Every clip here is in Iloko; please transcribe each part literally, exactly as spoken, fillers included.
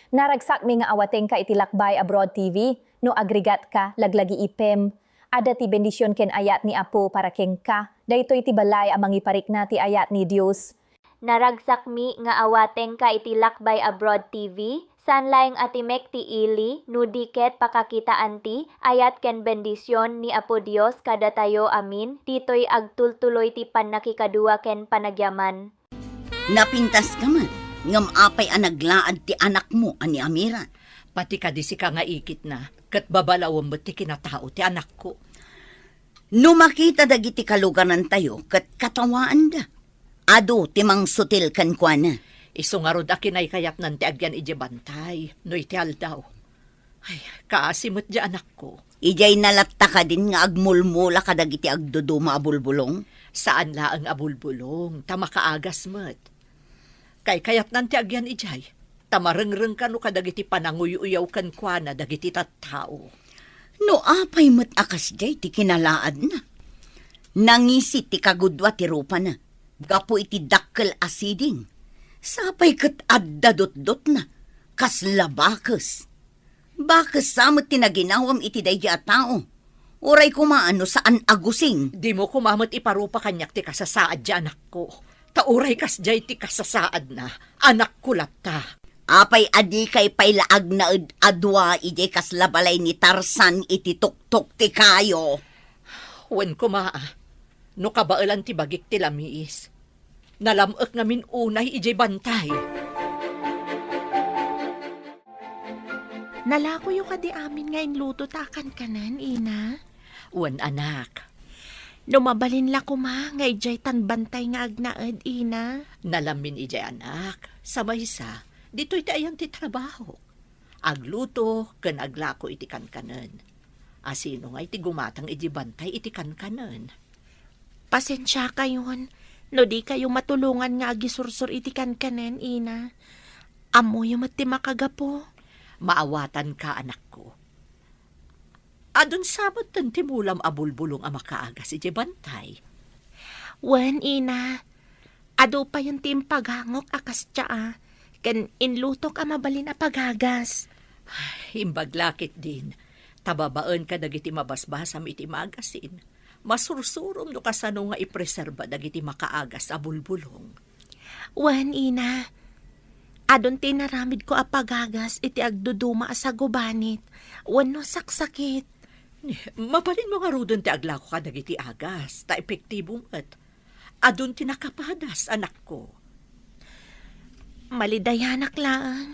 Naragsakmi nga awatenka iti Lakbay Abroad T V. No agrigatka, laglagiipem. Adda ti bendision ken ayat ni Apo para kenka. Daytoy ti balay a mangiparikna ti ayat ni Dios. Naragsakmi nga awatenka iti Lakbay Abroad T V. Saan laeng a timek ti ili, no di ket pakakitaan ti ayat ken bendision ni Apo Dios kadatayo amin, ditoy agtultuloy ti pannakikadua ken panagyaman. Napintaska met, ngem apay a naglaad ti anakmo a ni Amira? Pati kadi sika nga ikitna, ket babalawem met ti kinatao ti anakko. No makita dagiti kalugarantayo ket katawaanda, adu ti mangsutil kenkuana. Isu ngarud a kinaykayatnan ti agyan idiay bantay no iti aldaw. Ay, kaasi met diay anakko. Idiay na latta kadin nga agmulmula kadagiti agduduma a bulbulong? Saan laeng a bulbulong, ta makaagas met. Kaykayatnan ti agyan idiay, ta marengreng kano kadagiti pananguy-uyaw kenkuana dagiti tattao. No apay met a kasdiay ti kinalaadna? Nangisi ti kagudua ti rupana gapu iti dakkel a siding. Sapay ket adda dutdotna, kasla bakes. Bakes sa met ti naginawam iti daydi a tao. Uray koma no saan a gusing. Dimo koma met iparupa kaniak ti kasasaad diay anakko. Ta uray kasdiay ti kasasaadna, anakko latta. Apay a dikay pay la agnaed a dua idiay kasla balay ni Tarzan iti tuktok ti kayo? Wen koma, no kabaelan ti bagik ti lamiis. Nalam-ek ngamin unay idiay bantay. Nalakoyo kadi amin nga inluto ta a kankanen, ina? Wen, anak. No mabalin la koma nga idiay tan bantay nga agnaed, ina? Nalamin idiay, anak. Sa maysa, ditoy ti ayan ti trabaho. Agluto ken aglako iti kankanen. Asino ngay ti gumatang iti bantay iti kankanen? Pasensiakayon no dikayo matulongan nga agisursor iti kankanen, ina. Ammoyo met ti makagapu. Maawatanka, anakko. Adun sa metten ti mulam a bulbulong a makaagas iti bantay? Wen, ina. Adu payen ti impagangok a kasdiay, ken inlutok a mabalin a pagagas. Imbag la ketdin, ta babaen kadagiti mabasbasam iti magasin, masursurom no kasano nga ipreserba dagiti makaagas a bulbulong. Wen, ina, adun ti inaramidko a pagagas iti agduduma a sagubanit wenno saksakit. Mabalinmo ngaruden ti aglako kadagiti agas, ta epektibo met. Adun ti nakapadas, anakko. Malidayanak laeng.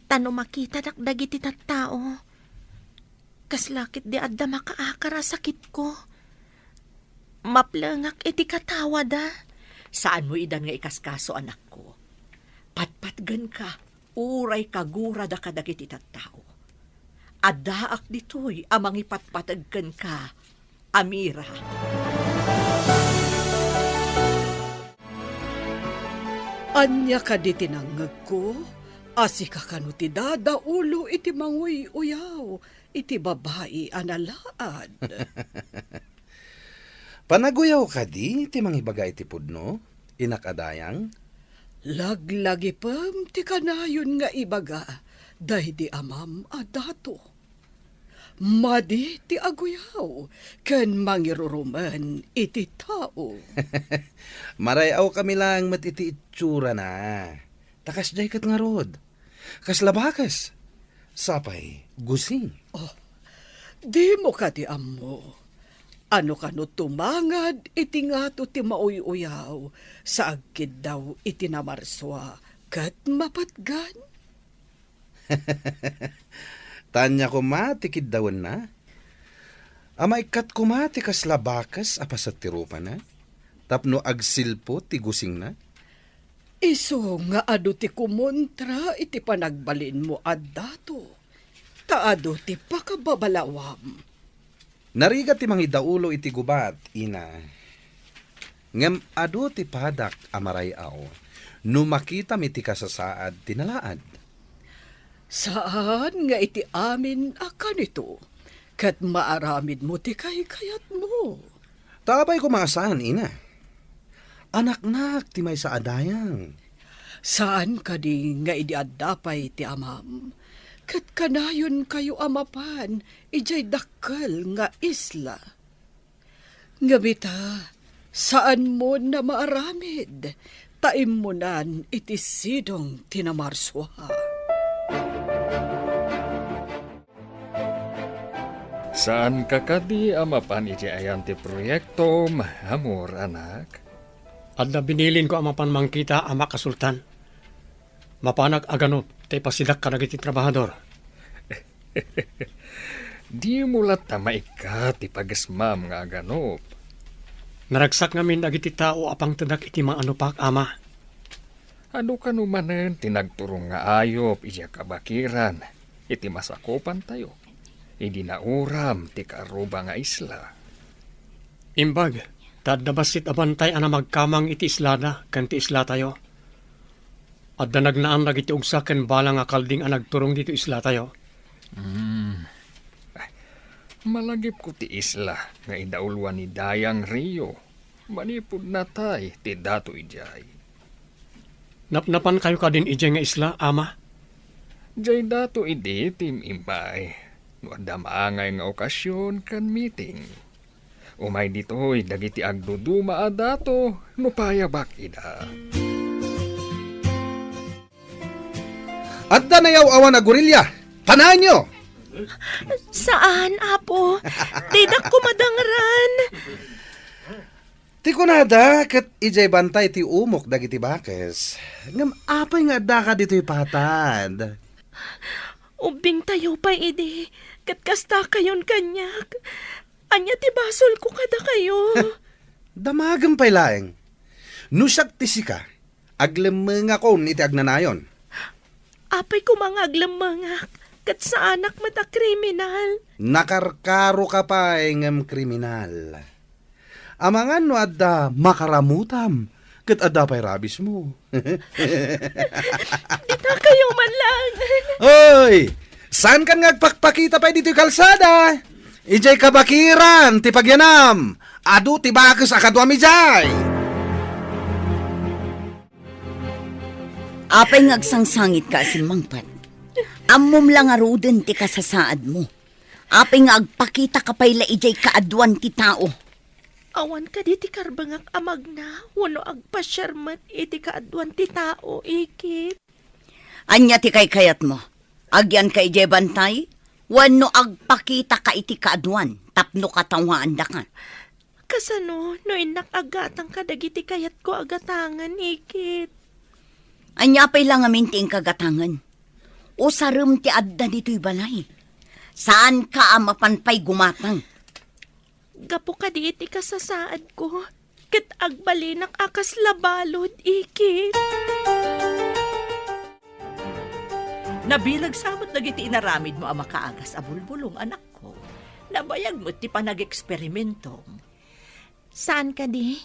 Ta no makitadak dagiti tattao, kasla ketdi adda makaakar a sakitko. Maplengak iti katawada. Saanmo idan nga ikaskaso, anakko. Patpatgenka, uray kagurada kadagiti tattao. Addaak ditoy a mangipatpateg kenka, Amira. Ania kadi ti nangngegko a sika kano ti dadaulo iti manguy-uyaw iti babai a nalaad? Panaguyaw kadi ti mangibaga iti pudno, inak a dayang? Laglagipem ti kanayon nga ibaga daydi amam a dato. Madi ti aguyaw ken mangirurumen iti tao. Maray-awkami laeng met iti itsurana. Ta kasdiay ket ngarud. Kasla bakes? Sapay, gusing. Oh, dimo kadi ammo? Ano kano tumangad iti ngato ti mauy-uyaw sa agkiddaw iti namarsua ket mapatgan? Tanya koma ti kiddawenna. A maikkat koma ti kasla bakes a paset ti rupana, tapno agsilpo ti gusingna. Isu nga adu ti kumontra iti panagbalinmo a dato, ta adu ti pakababalawam. Narigat ti mangidaulo iti gubat, ina. Ngem adu ti padak a maray-aw no makitam iti kasasaad ti nalaad. Saan nga iti amin a kanito, ket maaramidmo ti kaykayatmo. Ta apay koma a saan, ina? Anaknak ti maysa a dayang. Saan kadi nga idi adda pay ti amam, ket kanayonkayo a mapan idiay dakkel nga isla? Ngem ita, saanmon a maaramid, ta immunan iti sidong ti namarsua. Saanka kadi a mapan iti ayan ti proyektom, amor, anak? Adda binilinko a mapan mangkita, Ama Kasultan. Mapanak a ganop ta ipasidak kadagiti trabahador. Dimo latta maikkat ti pagesmam nga aganop. Naragsak ngamin dagiti tao a pangtedak iti maanopak, Ama. Adu kano manen ti nagturong nga ayup idiay kabakiran iti masakupantayo idi nauram ti kaarruba nga isla. Imbag, ta adda bassit a bantay a namagkamang iti islada ken ti islatayo. Adda nagnaan dagiti ugsa ken balang a kalding a nagturong ditoy islatayo. Hmm. Malagipko ti isla nga idauloan ni Dayang Rio. Manipud natay ti dato idiay. Napnapankayo kadin idiay nga isla, Ama? Diay dato idi ti imbay no adda maangay nga okasion ken meeting. Umay ditoy dagiti agduduma a dato no payabak ida. Adda nayaw-awan a gorilya. Panaenyo! Saan, Apo? Didak kumadangran. Ti kunada, ket idiay bantay ti umok dagiti bakes. Ngem apay nga addaka ditoy patad? Ubbingtayo pay idi, ket kastakayon kaniak. Ania ti basolko kadakayo? Damagem pay laeng. No siak ti sika, aglemmengakon iti agnanayon. Apay koma nga aglemmengak, ket saanak met a kriminal. Nakarkaroka pay ngem kriminal. Amangan no adda makaramutam, ket adda pay rabismo. Ditakayo man lang. Oy! Saankan nga agpakpakita pay ditoy kalsada? Idiay kabakiran ti pagyanam. Adu ti bakes a kaduam idiay. Apay nga agsangsangitka a simmangpet? Ammom la ngaruden ti kasasaadmo. Apay nga agpakitaka pay la idiay kaaduan ti tao? Awan kadi ti karbengak a magna wenno agpasiar met iti kaaduan ti tao, Ikit? Ania ti kaykayatmo? Agyanka idiay bantay wenno agpakitaka iti kaaduan tapno katawaandaka? Kasano no innak aggatang kadagiti kayatko a gatangen, Ikit? Ania pay la ngamin ti inka gatangen? Usarem ti adda ditoy balay. Saanka a mapan pay gumatang. Gapu kadi iti kasasaadko, ket agbalinak a kasla balud, Ikit. Nabileg sa met dagiti inaramidmo a makaagas a bulbulong, anakko. Nabayag met ti panageksperimentom. Saan kadi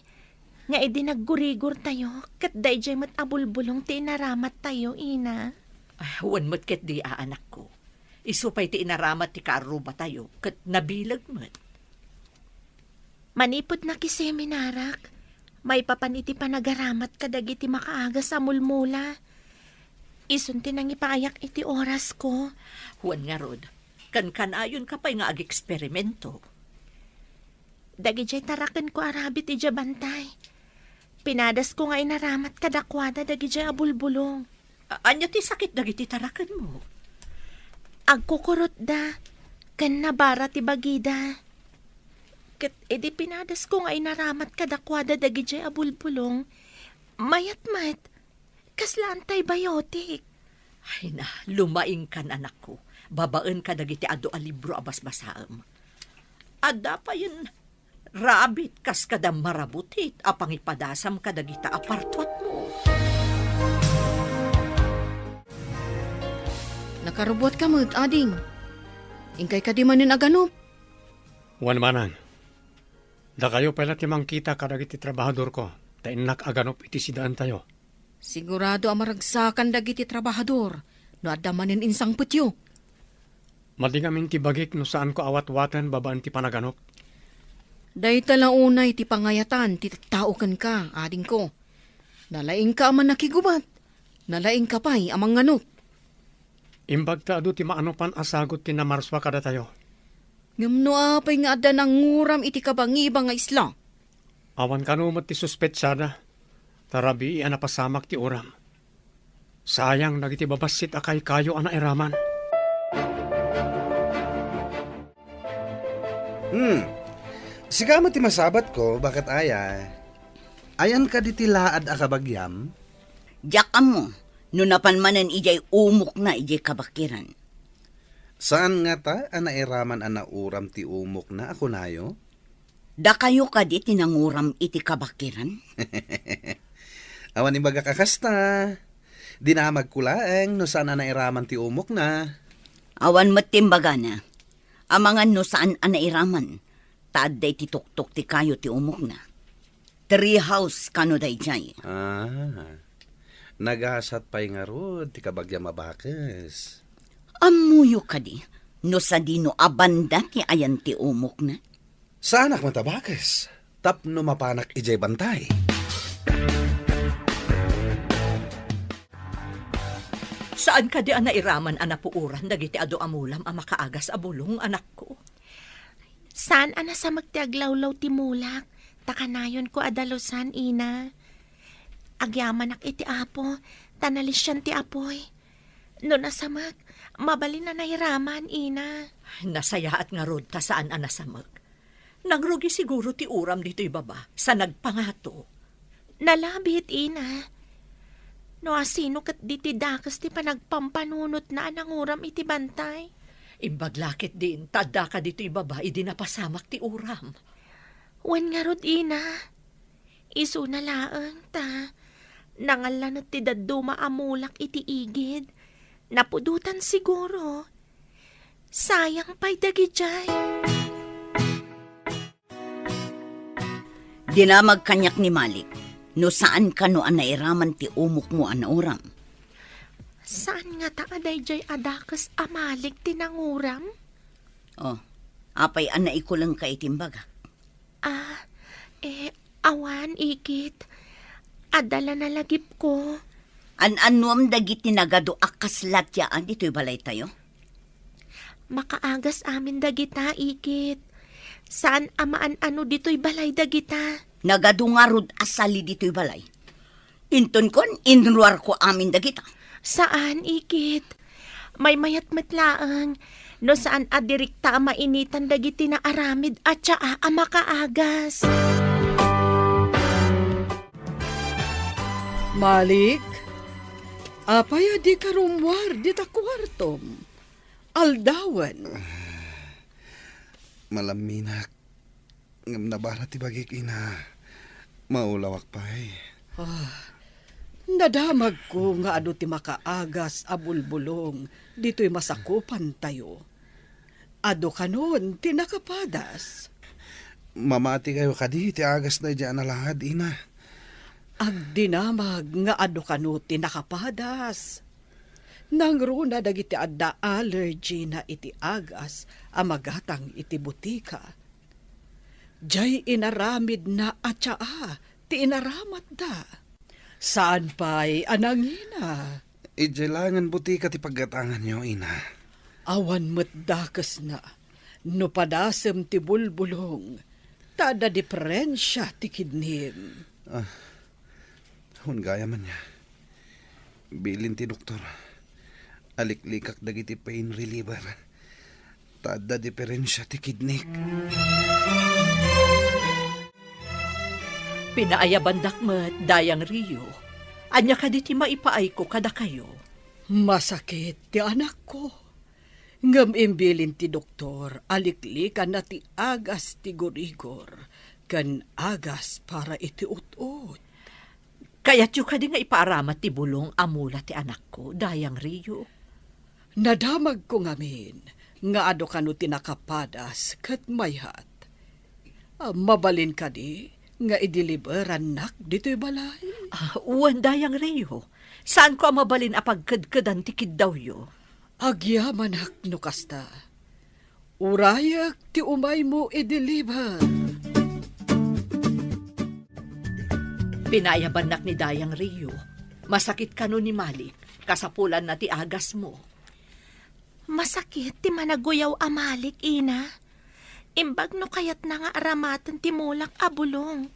nga idi naggurigortayo, ket daydiay met a bulbulong ti inaramattayo, ina? Ah, wen met ketdi a, anakko. Isu pay ti inaramat ti kaarrubatayo, ket nabileg met. Manipud nakiseminarak, maipapan iti panagaramat kadagiti makaagas a mulmula. Isun ti nangipayak iti orasko. Wen ngarud, kankanayonka pay nga ageksperimento. Dagidiay tarakenko a rabbit idiay bantay. Pinadasko nga inaramat kadakuada dagidiay a bulbulong. A-, ania ti sakit dagiti tarakenmo? Agkukurotda, ken nabara ti bagida. Ket idi pinadasko nga inaramat kadakuada dagidiay a bulbulong, mayat met, kasla antibiotic. Ay na, lumaingkan, anakko. Babaen kadagiti adu a libro a basbasaem. Adda payen rabbit kas kada marabutit a pangipadasam kadagita a partuatmo. Nakarubuatka met, ading. Inkay kadi manen aganop? Wen manang. Dakayo pay la ti mangkita kadagiti trabahadorko, ta innak aganop iti sidaentayo. Sigurado a maragsakan dagiti trabahador no adda manen insangpetyo. Madi ngamin ti bagik no saanko a watwaten babaen ti panaganop. Dayta la unay ti pangayatan ti tattao kenka, adingko. Nalaingka a mannakigubat, Nalaingka pay a mangnganok. Imbag ta adu ti maanupan a sagut ti namarsua kadatayo. Ngem no apay nga adda nanguram iti kabangibang nga isla? Awan kano met ti suspetsada, ta rabii a napasamak ti uram. Sayang dagiti babassit a kaykayo a nairaman. Hmm. Sika met ti masabatko, baket aya? Ayan kadi ti laad a kabagiam? Diak ammo no napan manen idiay umokna idiay kabakiran. Saan ngata a nairaman a nauram ti umokna a kunayo? Dakayo kadi ti nanguram iti kabakiran? Awan imbagak a kasta. Dinamagko laeng no saan a nairaman ti umokna. Awan met ti imbagana. Amangan no saan a nairaman, ta adda iti tuktok ti kayo ti umokna. Tree house kano daydiay. Ah, nagasat pay ngarud ti kabagiam a bakes. Ammoyo kadi no sadino a banda ti ayan ti umokna? Saanak met a bakes tapno mapanak idiay bantay. Saan kadi a nairaman a napuoran dagiti adu a mulam a makaagas a bulong, anakko? Saan a nasamek ti aglawlaw ti mulak, ta kanayonko a dalusan, ina. Agyamanak iti Apo, ta nalisian ti apoy. No nasamek, mabalin a nairaman, ina. Nasayaat ngarud ta saan a nasamek. Nangrugi siguro ti uram ditoy baba, sa nagpangato. Nalabit, ina. No asino ket diti dakes ti panagpampanunotna a nanguram iti bantay? Imbag la ketdin, ta addaka ditoy baba idi napasamak ti uram. Wen ngarud, ina. Isuna laeng ta nangallanet ti dadduma a mulak iti igid. Napudotan siguro. Sayang pay dagidiay. Dinamag kaniak ni Malik, no saan kano a nairaman ti umokmo a nauram. Saan ngata a daydiay a dakes a Malik ti nanguram? Oh, apay a naikulengka iti imbagak? Ah, eh, awan, ikit. Adda la nalagipko. An-annuam dagiti nagadu a kasla ti aa ditoy balaytayo? Makaagas amin dagita, ikit. Saan a maan-ano ditoy balay dagita. Nagadu ngarud a sali ditoy balay. Inton kuan, inruarko amin dagita. Saan, ikit. Maymayat met laeng no saan a dirikta a mainitan dagiti naaramid a tsaa a makaagas. Malik, apay a dika rummuar dita kuartom? Aldawen. Malamminak. Ngem nabara ti bagik, ina. Maulawak pay. Ah, nadamagko nga adu ti makaagas a bulbulong ditoy masakupantayo. Adu kanon ti nakapadas. Mamati kayo kadi ti agas daydiay a nalaad, ina. Agdinamag nga adu kano ti nakapadas. Nangruna dagiti adda allergy na iti agas a magatang iti butika. Diay inaramidna a tsaa ti inaramatda. Saan pay a nangina? Idiay laengen butika ti paggatanganyo, ina. Awan met dakesna no padasem ti bulbulong, ta adda diferensia ti kidnim. Ah, Wen gayam ania, bilin ti doktor, aliklikak dagiti pain reliever, ta adda diferensia ti kidnik. Pinaayabandak met, Dayang Rio. Ania kadi ti maipaayko kadakayo? Masakit ti anakko. Ngem imbilin ti doktor a liklikanna ti agas ti gurigor ken agas para iti ut-ot. Kayatyo kadi nga ipaaramat ti bulong a mula ti anakko, Dayang Rio? Nadamagko ngamin nga adu kano ti nakapadas ket mayat. Ah, mabalin kadi nga ideliberannak ditoy balay? Ah, wen, Dayang Rio. Saanko a mabalin a pagkedkedan ti kiddawyo. Agyamanak no kasta. Urayek ti umaymo ideliber. Pinayabannak ni Dayang Rio. Masakit kano ni Malik, kasapulanna ti agasmo. Masakit ti managuyaw a Malik, Ina. Imbag no kayatna nga aramaten ti mulak a bulong.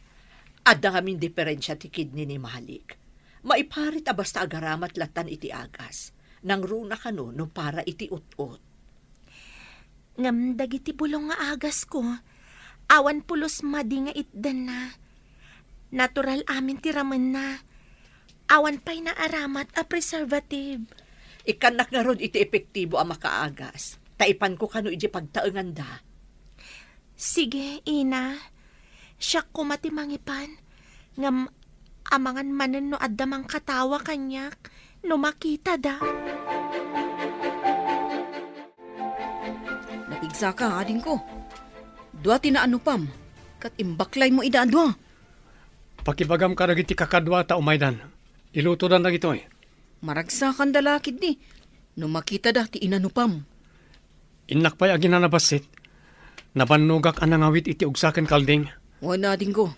Adda ngamin diferensia ti kidney ni Malik. Maiparit a basta agaramat lattan iti agas. Nangruna kano no para iti ut-ot. Ngem dagiti bulong nga agasko, awan pulos madi nga itdenna. Natural amin ti ramenna. Awan pay naaramat a preservative. Ikkannak ngarud iti epektibo a makaagas, ta ipanko kano iti pagtaenganda. Sige, Ina. Siak koma ti mangipan. Ngem amangan manen no adda mangkatawa kaniak no makitada. Napigsaka, adingko. Dua ti naanupam, ket imbaklaymo ida a dua. Pakibagam kadagiti kakadua ta umaydan. Ilutodan dagitoy. Maragsakanda la ketdi no makitada ti inanupam. Innak pay a ginanabassit, nabannogak a nangawit iti ugsa ken kalding. Wen, adingko,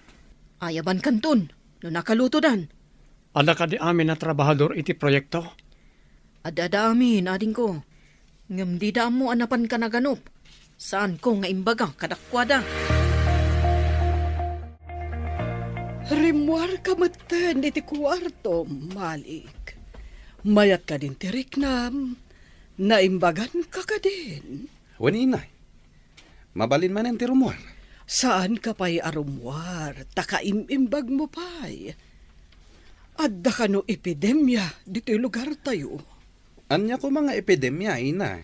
ayabankanton no nakalutodan. Adda kadi amin a trabahador iti proyekto? Adda, adda amin, adingko. Ngem dida ammo a napanka naganup. Saanko nga imbaga kadakuada. Rimmuarka metten iti kuarto, Malik. Mayat kadin ti riknam? Naimbaganka kadin? Wen, Ina. Mabalin manen ti rummuar. Saanka pay a rummuar, ta kaim-imbagmo pay. Adda kano epidemia ditoy lugartayo? Ania koma nga epidemia, Ina?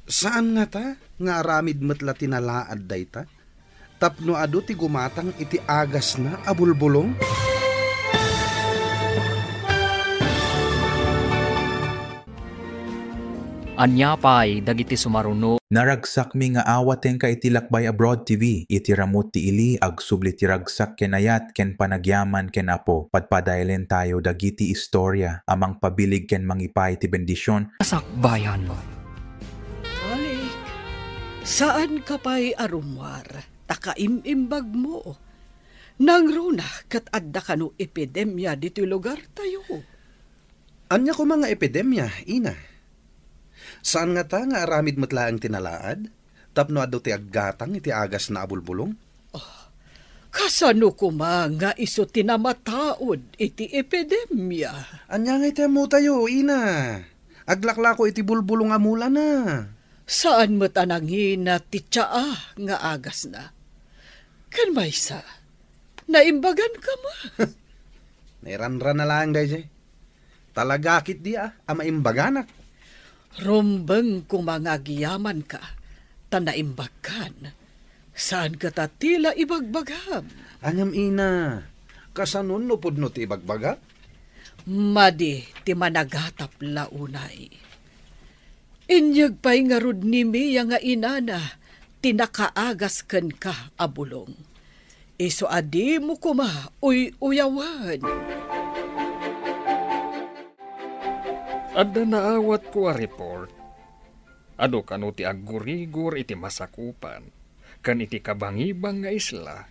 Saan ngata nga aramid met la ti nalaad dayta tapno adu ti gumatang iti agasna a bulbulong? Ania pay dagiti sumaruno? Naragsakmi nga awatenka iti Lakbay Abroad T V, iti ramut ti ili, agsubli ti ragsak ken ayat ken panagyaman ken Apo. Padpadaelen tayo dagiti istorya a mangpabilig ken mangipaay ti bendision. Kasakbayan. Balik, saanka pay a rummuar, ta kaim-imbagmo. Nangruna ket adda kano epidemia ditoy lugartayo. Ania koma nga epidemia, Ina? Saan ngata nga aramid met laeng ti nalaad tapno adu ti aggatang iti agasna a bulbulong? Oh, kasano koma nga isu ti namataud iti epidemia? Ania ngay ti ammotayo, Ina? Aglaklako iti bulbulong a mulana. Saan met a nangina ti tsaa nga agasna. Ken maysa, naimbaganka met. Nairanrana laeng daydiay. Talaga ketdi a, a maimbaganak. Rumbeng koma nga agyamanka, ta naimbagkan. Saan kata ti la ibagbagam? Ngem ina, kasanon no pudno ti ibagbagak? Madi ti managatap la unay. Inyeg pay ngarud ni Mia nga inana ti nakaagas kenka a bulong. Isu a dimo koma uy-uyawen. Adda naawatko a report. Adu kano ti aggurigor iti masakupan ken iti kabangibang nga isla.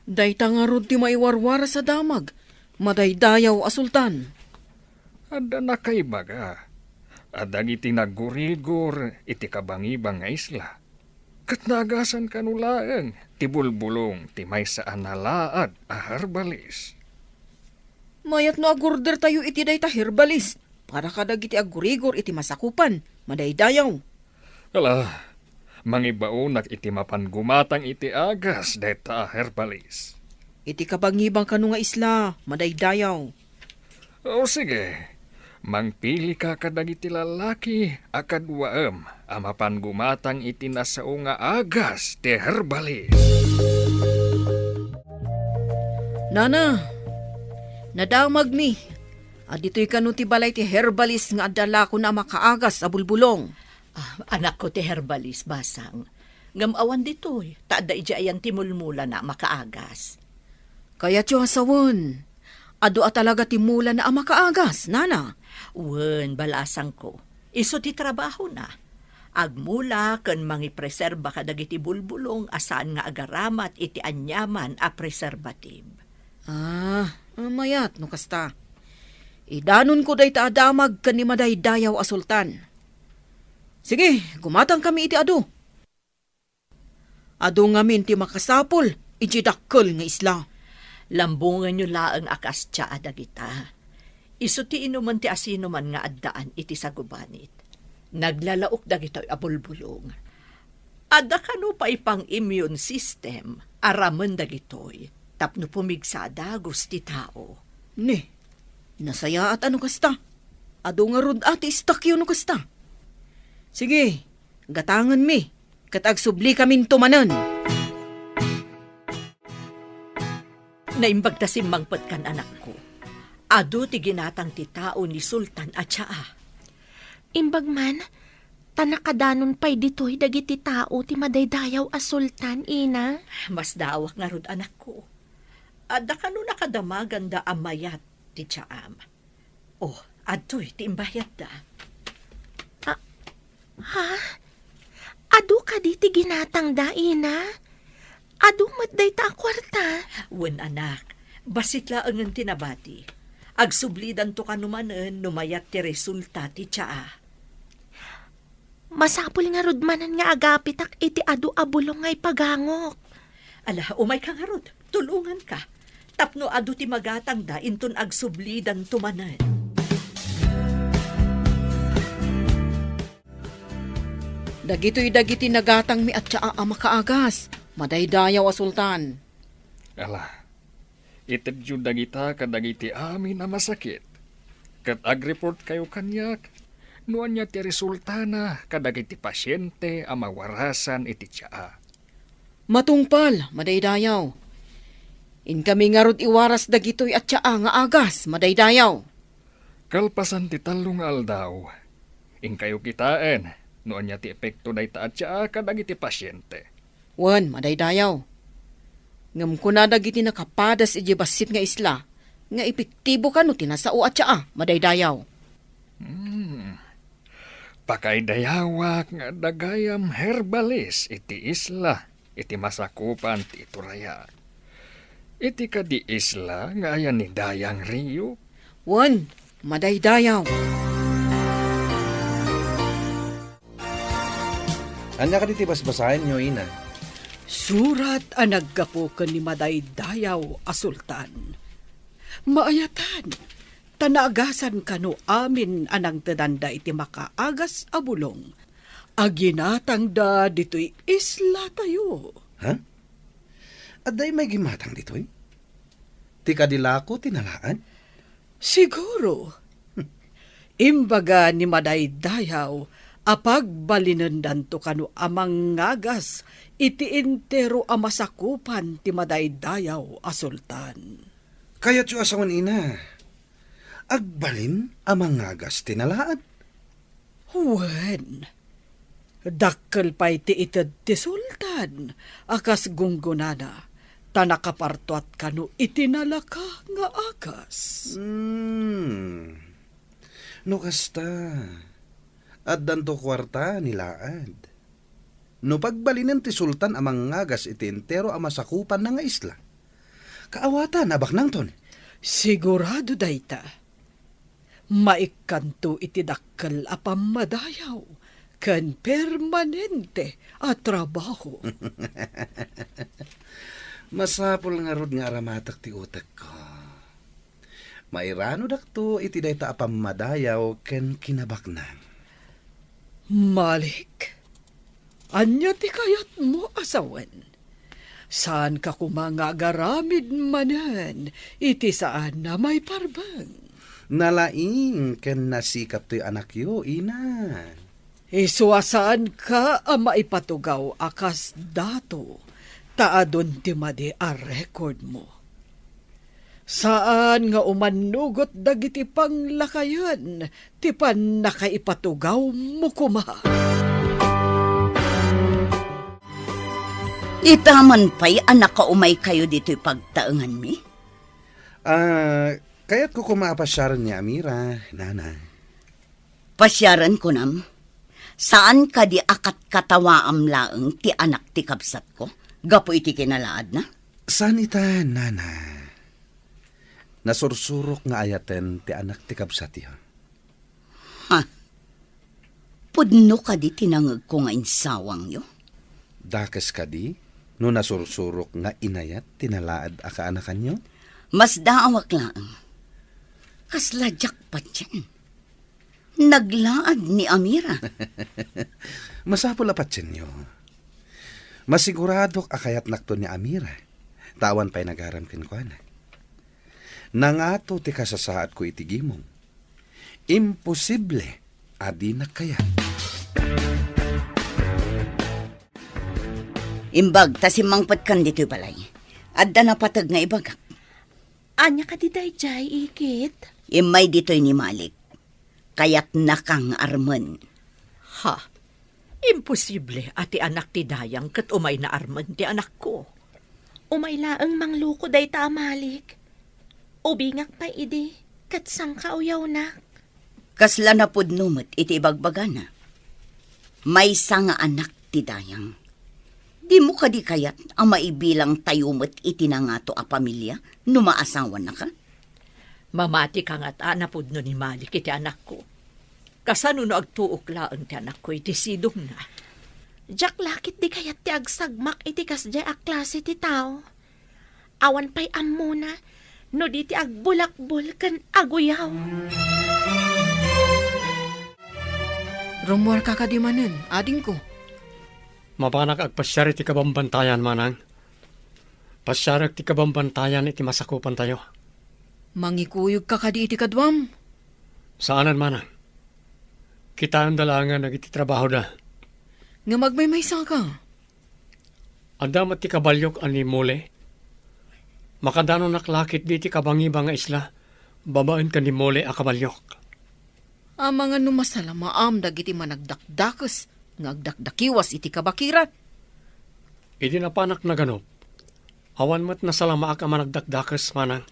Dayta ngarud ti maiwarwaras a damag, madaydayaw a sultan. Adda nakaibaga a dagiti naggurigor iti kabangibang nga isla, ket naagasan kano laeng ti bulbulong ti maysa a nalaad a herbalis. Mayat no agordertayo iti dayta herbalis para kadagiti aggurigor iti masakupan, madaydayaw. Ala, mangibaonak iti mapan gumatang iti agas dayta a herbalis. Iti kabangibang kano nga isla, madaydayaw. O sige, mangpilika kadagiti lalaki a kaduaem a mapan gumatang iti nasao nga agas ti herbalis. Nana, nadamagmi. Aditoy kano ti balay ti herbalis nga adda lakona a makaagas a bulbulong. Ah, anakko ti herbalis, basang. Ngem awan ditoy, ta adda idiay ayan ti mulmulana a makaagas. Kayatyo a sawen, adu a talaga ti mulana a makaagas, nana? Wen, balasangko. Isu ti trabahona. Agmula ken mangipreserba kadagiti bulbulong a saan nga agaramat iti aniaman a preservative. Ah, mayat no kasta. Idanonko dayta a damag ken ni Madaydayaw a Sultan. Sige, gumatangkami iti adu. Adu ngamin ti makasapul iti dakkel nga isla. Lambongenyo laeng a kas tia a dagita. Isu ti inumen ti asinoman nga addaan iti sagubanit. Naglalaok dagitoy a bulbulong. Adda kano pay pang-immune system a ramen dagitoy tapno pumigsa a dagus ti tao. Ni, nasayaat a no kasta. Adu ngarud a ti istakyo no kasta. Sige, gatangenmi, ket agsubli kaminto manen. Naimbag ta simmangpetkan, anakko. Adu ti ginatang ti tao ni Sultan a tia. Imbag man, ta nakadanon pay ditoy dagiti tao ti madaydayaw a sultan, ina. Masdaawak ngarud, anakko. Adda kano nakadamaganda a mayat ti tiaam? Oh, adtoy ti imbayadda. Ah, ha? Adu kadi ti ginatangda, ina? Adu met dayta a kuarta? Wen, anak, bassit laengen ti nabati. Agsublidanto kano manen no mayat ti resulta ti tia. Masapul ngarud manen nga agapitak iti adu a bulong nga ipagangok. Ala, umayka ngarud, tulonganka. Tapno adu ti magatangda inton agsublidanto manen. Dagitoy dagiti nagatangmi a tia a makaagas, madaydayaw a sultan. Ala, itedyo dagita kadagiti amin a masakit, ket agreportkayo kaniak no ania ti resultana kadagiti pasiente a mawarasan iti tia. Matungpal, madaydayaw. Inkami ngarud iwaras dagitoy a tia nga agas, madaydayaw. Kalpasan ti tallo nga aldaw, inkayo kitaen no ania ti epekto dayta a tia kadagiti pasiente. Wen, madaydayaw. Ngem kuna dagiti nakapadas idiay bassit nga isla nga epektibo kano ti nasao a tia, madaydayaw. Hmm. Pakaidayawak nga adda gayam herbalis iti isla iti masakupan ti iturayak. Iti kadi isla nga ayan ni Dayang Rio? Wen, madaydayaw. Ania kadi ti basbasaenyo, ina? Surat a naggapu ken ni madaydayaw a sultan. Maayatan, ta naagasan kano amin a nangtedanda iti makaagas a bulong. Aginatangda ditoy islatayo. Ha? Adda immay gimmatang ditoy? Ti kadi lako ti nalaad? Siguro. Imbaga ni madaydayaw a pagbalinendanto kano a mangagas iti entero a masakupan ti madaydayaw a sultan. Kayatyo a sawen, ina, agbalin a mangagas ti nalaad? Wen, dakkel pay ti ited ti sultan a kas gunggonana, ta nakapartuat kano iti nalaka nga agas. Hmm. No kasta, addanto kuarta ni laad. No pagbalinen ti sultan a mangagas iti entero a masakupanna nga isla, kaawatan a baknangton. Sigurado dayta. Maikkanto iti dakkel a pammadayaw ken permanente a trabaho. Masapul ngarud nga aramatek ti utekko. Mairanodakto iti dayta a pammadayaw ken kinabaknang. Malik, ania ti kayatmo a sawen? Saanka koma nga agaramid manen iti saan a maiparbeng. Nalaing ken nasikap toy anakyo, ina. Isu a saanka a maipatugaw a kas dato, ta adun ti madi a rekordmo. Saan nga umannugot dagiti panglakayen ti pannakaipatugawmo koma. Ita man pay a nakaumaykayo ditoy pagtaenganmi? Ah, kayatko koma a pasiaren ni Amira, nana. Pasiaren, kunam? Saan kadi a katkatawaam laeng ti anak ti kabsatko gapu iti kinalaadna? Saan ita, nana. Nasursurok nga ayaten ti anak ti kabsatyo. Ha? Pudno kadi ti nangegko nga insawangyo? Dakes kadi no nasursurok nga inayat ti nalaad a kaanakanyo? Masdaawak laeng. Kasla diak patien. Naglaad ni Amira. Masapul a patienyo. Masiguradok a kayatnakto ni Amira, ta awan pay nagaram kenkuana. Nangato ti kasasaadko iti gimong. Imposible a dinak kayat. Imbag ta simmangpetkan ditoy balay. Adda napateg nga ibagak. Ania kadi daydiay, Ikit? Immay ditoy ni Malik. Kayatnaka nga armen. Ha? Imposible a ti anak ti dayang ket umayna armen ti anakko. Umay laeng mangluko dayta a Malik. Ubingak pay idi, ket sangkauyawnak. Kasla napudno met iti ibagbagana. Maysa nga anak ti dayang. Dimo kadi kayat a maibilangtayo met iti nangato a pamilia no maasawanaka? Mamati ka ngarud a napudno ni Malik iti anakko. Kasano no agtuok laeng ti anakko iti sidongna? Diak la ketdi kayat ti agsagmak iti kasdiay a klase ti tao. Awan pay ammona no di ti agbulakbol ken aguyaw. Rummuarka kadi manen, adingko. Mapanak agpasiar iti kabambantayan, manang. Pasiarek ti kabambantayan iti masakupantayo. Mangikuyogka kadi iti kaduam? Saanen, manang. Kitaenda laengen dagiti trabahoda. Ngem agmaymaysaka. Adda met ti kabaliok a ni Mole. Makadanonak la ketdi iti kabangiba nga isla babaen ken ni Mole a kabaliok. Amangan no masalamaam dagiti managdakdakes nga agdakdakiwas iti kabakiran. Idi napanak naganup, awan met nasalamaak a managdakdakes, manang.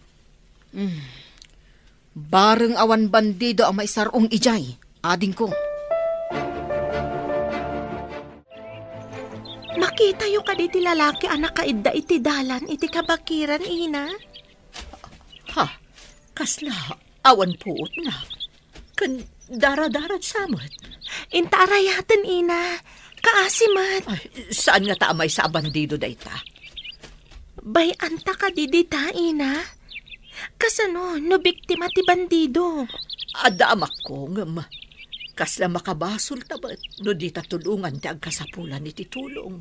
Mm. Bareng awan bandido a maisar-ong idiay, adingko. Makitayo kadi ti lalaki a nakaidda iti dalan iti kabakiran, ina? Ha? Kasla awan puotna. Ken daradarag sa met. Inta arayaten, ina. Kaasi met. Ay, saan ngata a maysa a bandido dayta? Bay-anta kadi dita, ina? Kasano no biktima ti bandido? Adda amakko, ngem kasla makabasolta met no dita tulongan ti agkasapulan iti tulong.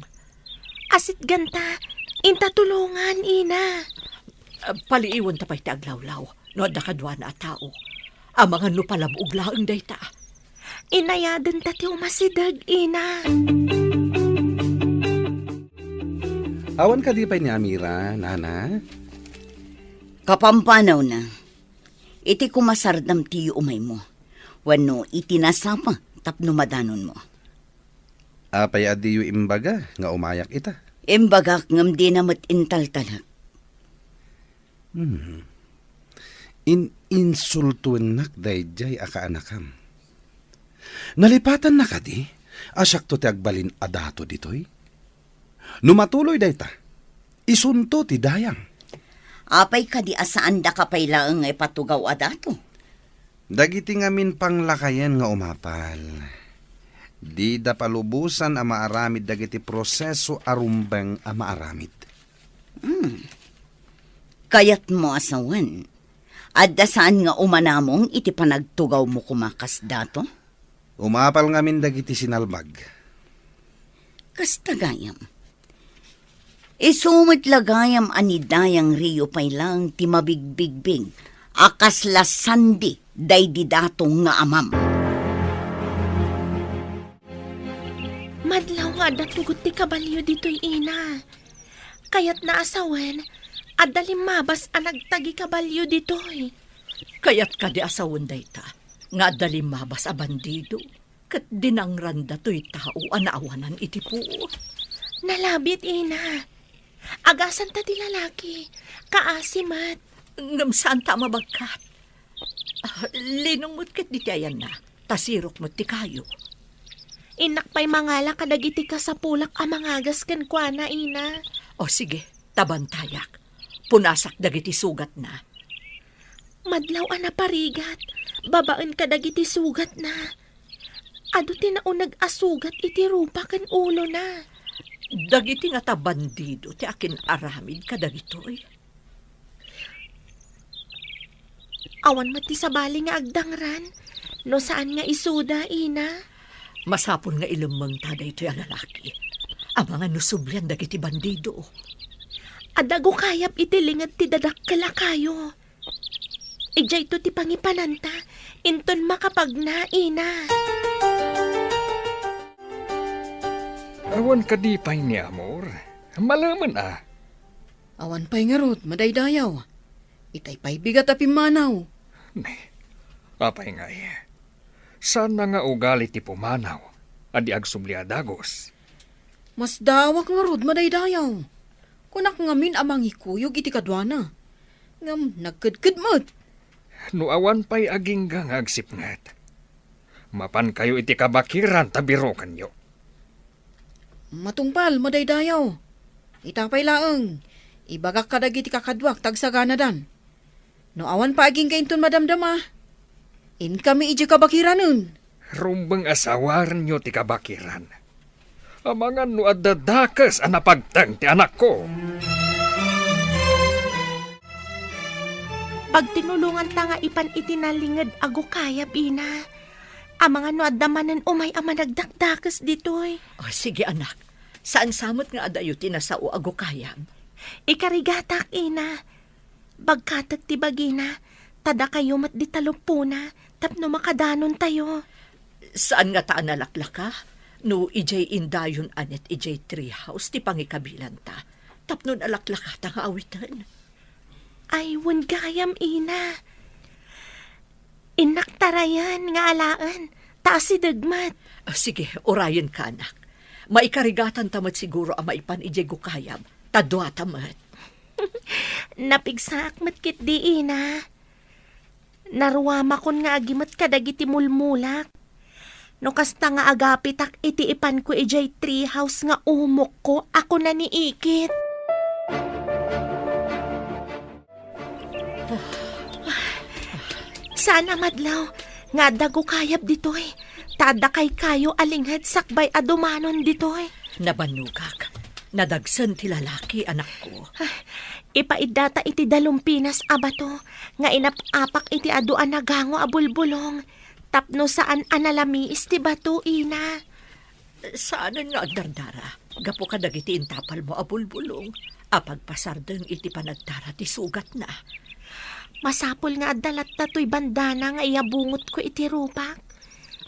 Asitganta, inta tulongan, ina. Ah, paliiwenta pay ti aglawlaw no adda kaduana a tao. Amangan no palabog laeng dayta. Inayadenta ti umasideg, ina. Awan kadi pay ni Amira, nana? Kapampanawna, iti kumasardam ti umaymo, wenno iti nasapa tapno madanonmo. Apay a diyo imbaga nga umayak ita? Imbagak ngem dina met intaltalek. Hmm. In-insultuennak daydiay a kaanakam. Nalipatanna kadi a siakto ti agbalin a dato ditoy? No matuloy dayta, isunto ti dayang. Apay kadi a saandaka pay laeng nga ipatugaw a dato? Dagiti ngamin panglakayen nga umapal, dida palubosan a maaramid dagiti proseso a rumbeng a maaramid. Hmm. Kayatmo a sawen, adda saan nga umanamong iti panagtugawmo koma kas dato? Umapal ngamin dagiti sinalbag. Kasta gayam. Isu met la gayam a ni Dayang Rio pay laeng ti mabigbigbig a kasla sandi daydi dato nga amam. Madlaw nga adda tugot ti kabalio ditoy, ina. Kayatna a sawen, adda limmabas a nagtagi kabalio ditoy. Kayat kadi a sawen dayta, nga adda limmabas a bandido, ket dinangranda toy tao a naawanan iti puot? Nalabit, ina. Agasanta ti lalaki. Kaasi met. Ngem saanta a mabagkat. Ah, linong met ket diti ayanna, ta sirok met ti kayo. Innak pay mangala kadagiti kasapulak a mangagas kenkuana, ina. O sige, ta bantayak. Punasak dagiti sugatna. Madlaw a naparigat, babaen kadagiti sugatna. Adu ti nauneg a sugat iti rupa ken ulona. Dagiti ngata bandido ti akin-aramid kadagitoy. Awan met ti sabali nga agdangran, no saan nga isuda, ina. Masapul nga ilemmengta daytoy a lalaki. Amangan no sublian dagiti bandido. Adda gukayab iti linged ti dadakkel a kayo. Idiayto ti pangipananta, inton makapagna, ina. Awan kadi pay ni Amor? Malemen a. Awan pay ngarud, madaydayaw. Itay pay bigat a pimmanaw. Ne, apay ngay? Saan na nga ugali ti pumanaw a di agsubli a dagus? Masdaawak ngarud, madaydayaw. Kunak ngamin a mangikuyog iti kaduana. Ngem nagkedked met. No awan pay agingga nga agsipnget, mapankayo iti kabakiran ta birokenyo. Matungpal, madaydayaw. Ita pay laeng, ibagak kadagiti kakaduak ta agsaganadan. No awan pay agingga inton madamdama, inkami idiay kabakiranen. Rumbeng a sawarenyo ti kabakiran. Amangan no adda dakes a napagteng ti anakko. Pagtinulonganta nga ipan iti nalinged a gukayab, ina. Amangan no adda manen umay a managdakdakes ditoy. O, sige, anak. Saan sa met nga adayo ti nasao a gukayab? Ikarigatak, ina. Bagkatek ti bagina, ta dakayo met di taluppona tapno makadanontayo. Saan ngata a nalaklaka? No idiay indayon a net idiay tree house ti pangikabilanta, tapno nalaklakata nga awiten. Ay, wen gayam, ina. Innak tarayan nga alaen, ta asideg met. Ah, sige, urayenka, anak. Maikarigatanta met siguro a maipan idiay gukayab, ta duata met. Napigsaak met ketdi, ina. Naruamakon nga agimet kadagiti mulmulak. No kasta nga agapitak iti ipanko idiay tree house nga umokko a kuna ni Ikit. Saan a madlaw nga adda gukayab ditoy, ta adda kaykayo a linged sakbay a dumanon ditoy. Nabannogak. Nadagsen ti lalaki, anakko. Ipaiddata iti dalumpinas a bato nga inap-apak iti adu a nagango a bulbulong tapno saan a nalamiis ti bato, ina. Saanen nga agdardara gapu kadagiti intapalmo a bulbulong a pagpasardeng iti panagdara ti sugatna. Masapul nga adda latta toy bandana nga iyabungotko iti rupak,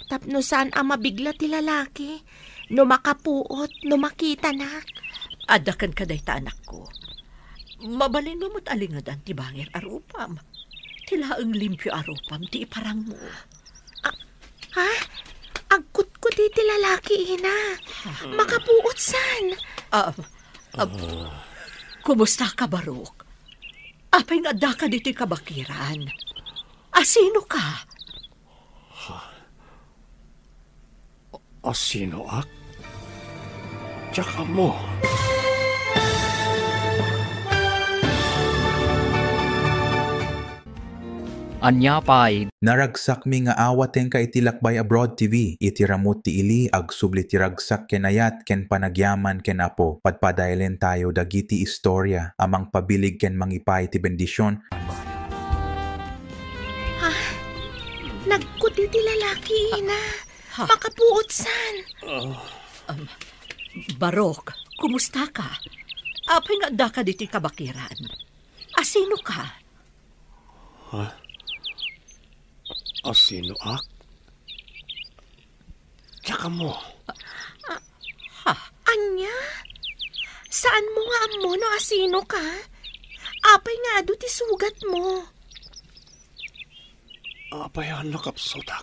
tapno saan a mabigla ti lalaki no makapuot no makitanak. Adda kenka dayta, anakko. Mabalinmo met a lingedan ti bangir a rupam. Ti laeng limpio a rupam ti iparangmo. Ah, ha? Agkutkuti ti lalaki, ina. Makapuot san? Ah, ah, kumusta ka, Barok? Apay nga addaka ditoy kabakiran? Asino ka? Asinoak? Diak ammo. Ania pay? Naragsakmi nga awatenka iti Lakbay Abroad T V. Iti ramut ti ili, agsubli ti ragsak ken ayat ken panagyaman ken Apo. Padpadaelentayo dagiti istorya a mangpabilig ken mangipaay ti bendision. Ha? Nagkuti ti lalaki, ina. Ha? Makapuot san? Um, Barok, kumusta ka? Apay nga addaka ditoy kabakiran? Asino ka? Ha? Asinoak? Diak ammo. Ah, ha? Ania? Saanmo nga ammo no asino ka? Apay nga adu ti sugatmo? Apay a nakapsutak?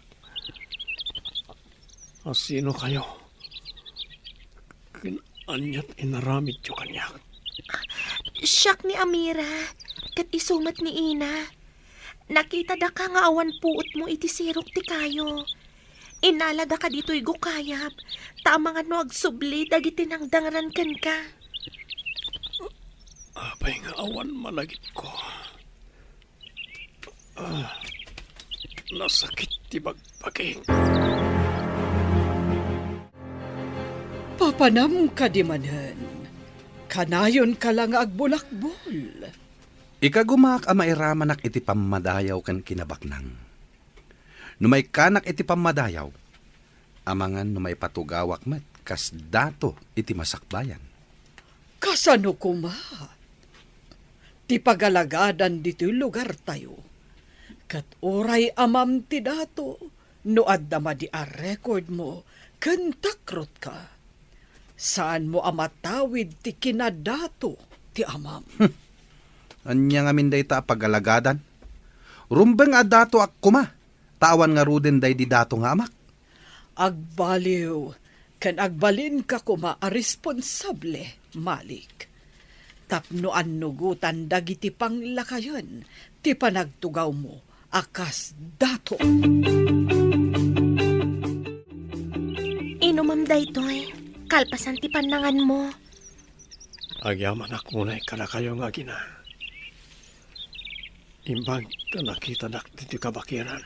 Asino kayo? Ken ania ti inaramidyo kaniak? Siak ni Amira, ket isu met ni Ina. Nakitadaka nga awan puotmo iti sirok ti kayo. Innaladaka ditoy gukayab, ta amangan no agsubli dagiti nangdangran kenka. Apay nga awan malagipko? Ah, nasakit ti bagbagik. Papanam kadi manen? Kanayon ka la nga agbulakbol. Ikagumaak a mairamanak iti pammadayaw ken kinabaknang. No maikkanak iti pammadayaw, amangan no maipatugawak met kas dato iti masakbayan. Kasano koma ti pagalagadan ditoy lugartayo? Ket uray amam ti dato, no adda madi a record mo ken takrotka, saan mo a matawid ti kinadato ti amam. Ania ngamin dayta a pagalagadan? Rumbeng a datoak koma, ta awan ngaruden daydi dato nga amak. Agbaliw ken agbalinka koma a responsable, Malik, tapno annugotan dagiti panglakayen ti panagtugawmo a kas dato. Inumam daytoy, kalpasan ti pannanganmo. Agyamanak unay kadakayo nga agina. Imbag ta nakitanak ditoy kabakiran.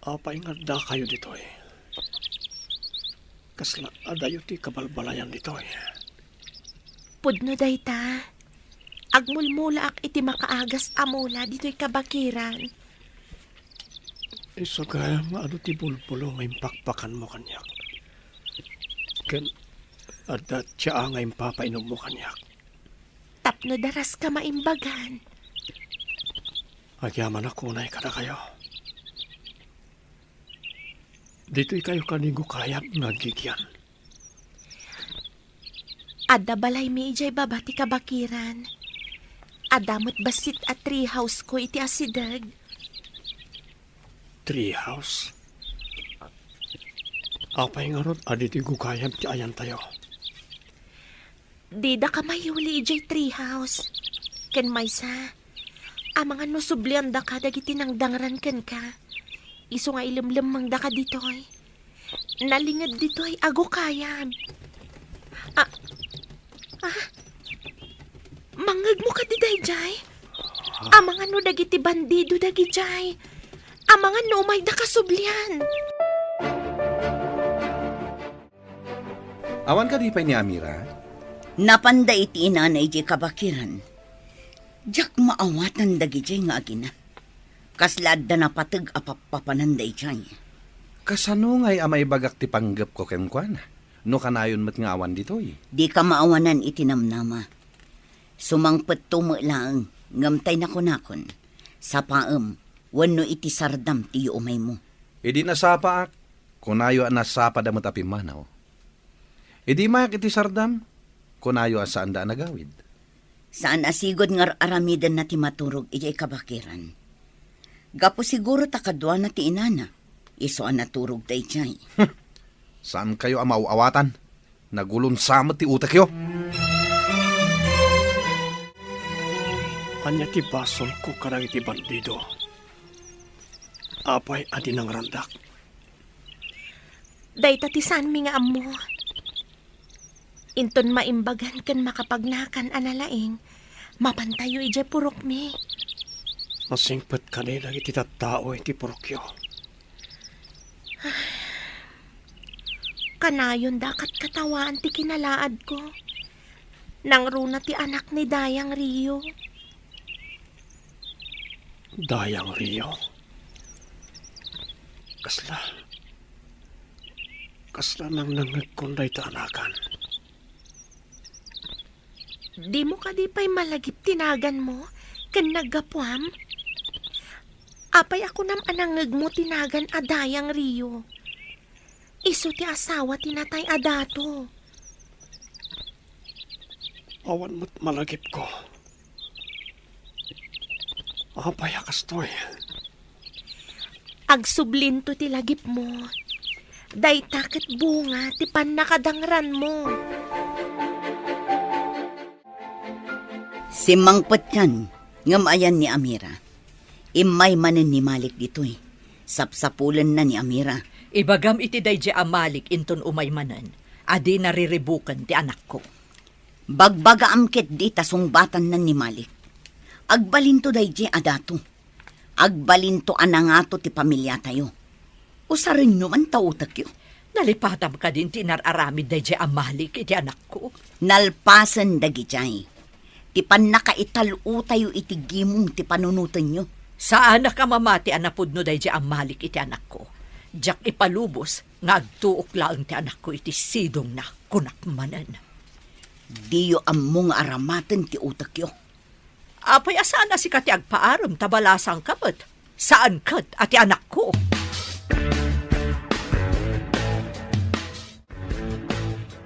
Apay nga addakayo ditoy? Kasla adayo ti kabalbalayan ditoy? Pudno dayta. Agmulmulaak iti makaagas a mula ditoy kabakiran. Isu gayam nga adu ti bulbulong nga impakpakanmo kaniak. Ken adda tsaa nga impapainommo kaniak. Tapno daraska maimbagan. Agyamanak unay kadakayo. Ditoy kayo kani gukayab nga agigian. Adda balaymi idiay baba ti kabakiran. Adda met bassit a tree house ko iti asideg. Tree house? Apay ngarud a ditoy gukayab ti ayantayo? Didaka mayuli idiay tree house. Ken maysa, amangan no subliandaka dagiti nangdangran kenka. Isu nga ilemlemmangdaka ditoy. Nalinged ditoy a gukayab. Ah, ah, mangngegmo kadi daydiay? Amangan no dagiti bandido dagidiay. Amangan no umayda kasublian. Awan kadi pay ni Amira? Napanda iti inana idiay kabakiran. Diak maawatan dagidiay nga agina. Kasla adda napateg a pappapanan daydiay. Kasano ngay a maibagak ti panggepko kenkuana, no kanayon met nga awan ditoy? Dika maawanan iti namnama. Sumangpetto met laeng, ngem tay nakunakon, sapaem, wenno iti sardam ti yuumaymo. Idi nasapaak, kunayo a nasapada met a pimmanaw. Idi mayak iti sardam, kunayo a saanda a nagawid. Saan a sigud nga ar-aramidenna ti maturog idiay kabakiran. Gapu siguro ta kaduana ti inana, isu a naturog daydiay. Saankayo a maaw-awatan. Nagulonsa met ti utekyo. Ania ti basolko kadagiti bandido? Apay a dinangrandak? Dayta ti saanmi nga ammo. Inton maimbagan ken makapagnakan a nalaing, mapantayo idiay purokmi. Masingpet kadi dagiti tattao iti purokyo? Kanayon dakat katawaan ti kinalaadko. Nangruna ti anak ni Dayang Rio. Dayang Rio? Kasla, kasla nangnangngegkon dayta anakan. Dimo kadi pay malagip ti naganmo ken naggapuam? Apay a kunam a nangngegmo ti nagan a Dayang Rio? Isu ti asawa ti natay a dato. Awan met malagipko. Apay a kastoy? Agsublinto ti lagipmo. Dayta ket bunga ti pannakadangranmo. Simmangpetkan, ngem ayan ni Amira. Immay manen ni Malik ditoy. Sapsapulenna ni Amira. Ibagam iti daydi a Malik inton umay manen a di nariribuken ti anakko. Bagbagaam ketdi ta sungbatanna ni Malik. Agbalinto daydi a dato. Agbalinto a nangato ti pamiliatayo. Usarenyo man ta utekyo. Nalipatam kadin ti inar-aramid daydi a malik iti anakko. Nalpasen dagidiay ti pannakaital-otayo iti gimong ti panunotenyo. Saanak a mamati a napudno daydi a malik iti anakko. Diak ipalubos nga agtuok laeng ti anakko iti sidongna, kunak manen. Diyo ammo nga aramaten ti utekyo. Apay a saan a sika ti agpaarem ta balasangka met? Saan ket a ti anakko?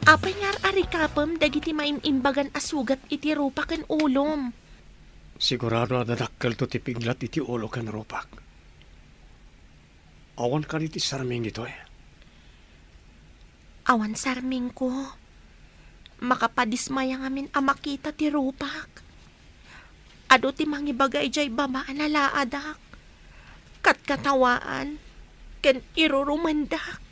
Apay nga ar-arikapem dagiti maim-imbagan a sugat iti rupa ken ulom? Sigurado a dadakkelto ti piglat iti ulo ken rupak. Awan kadi ti sarming itoy? Awan sarmingko. Makapadismaya ngamin a makita ti rupak. Adu ti mangibaga idiay baba a nalaadak, katkatawaan, ken irurumendak.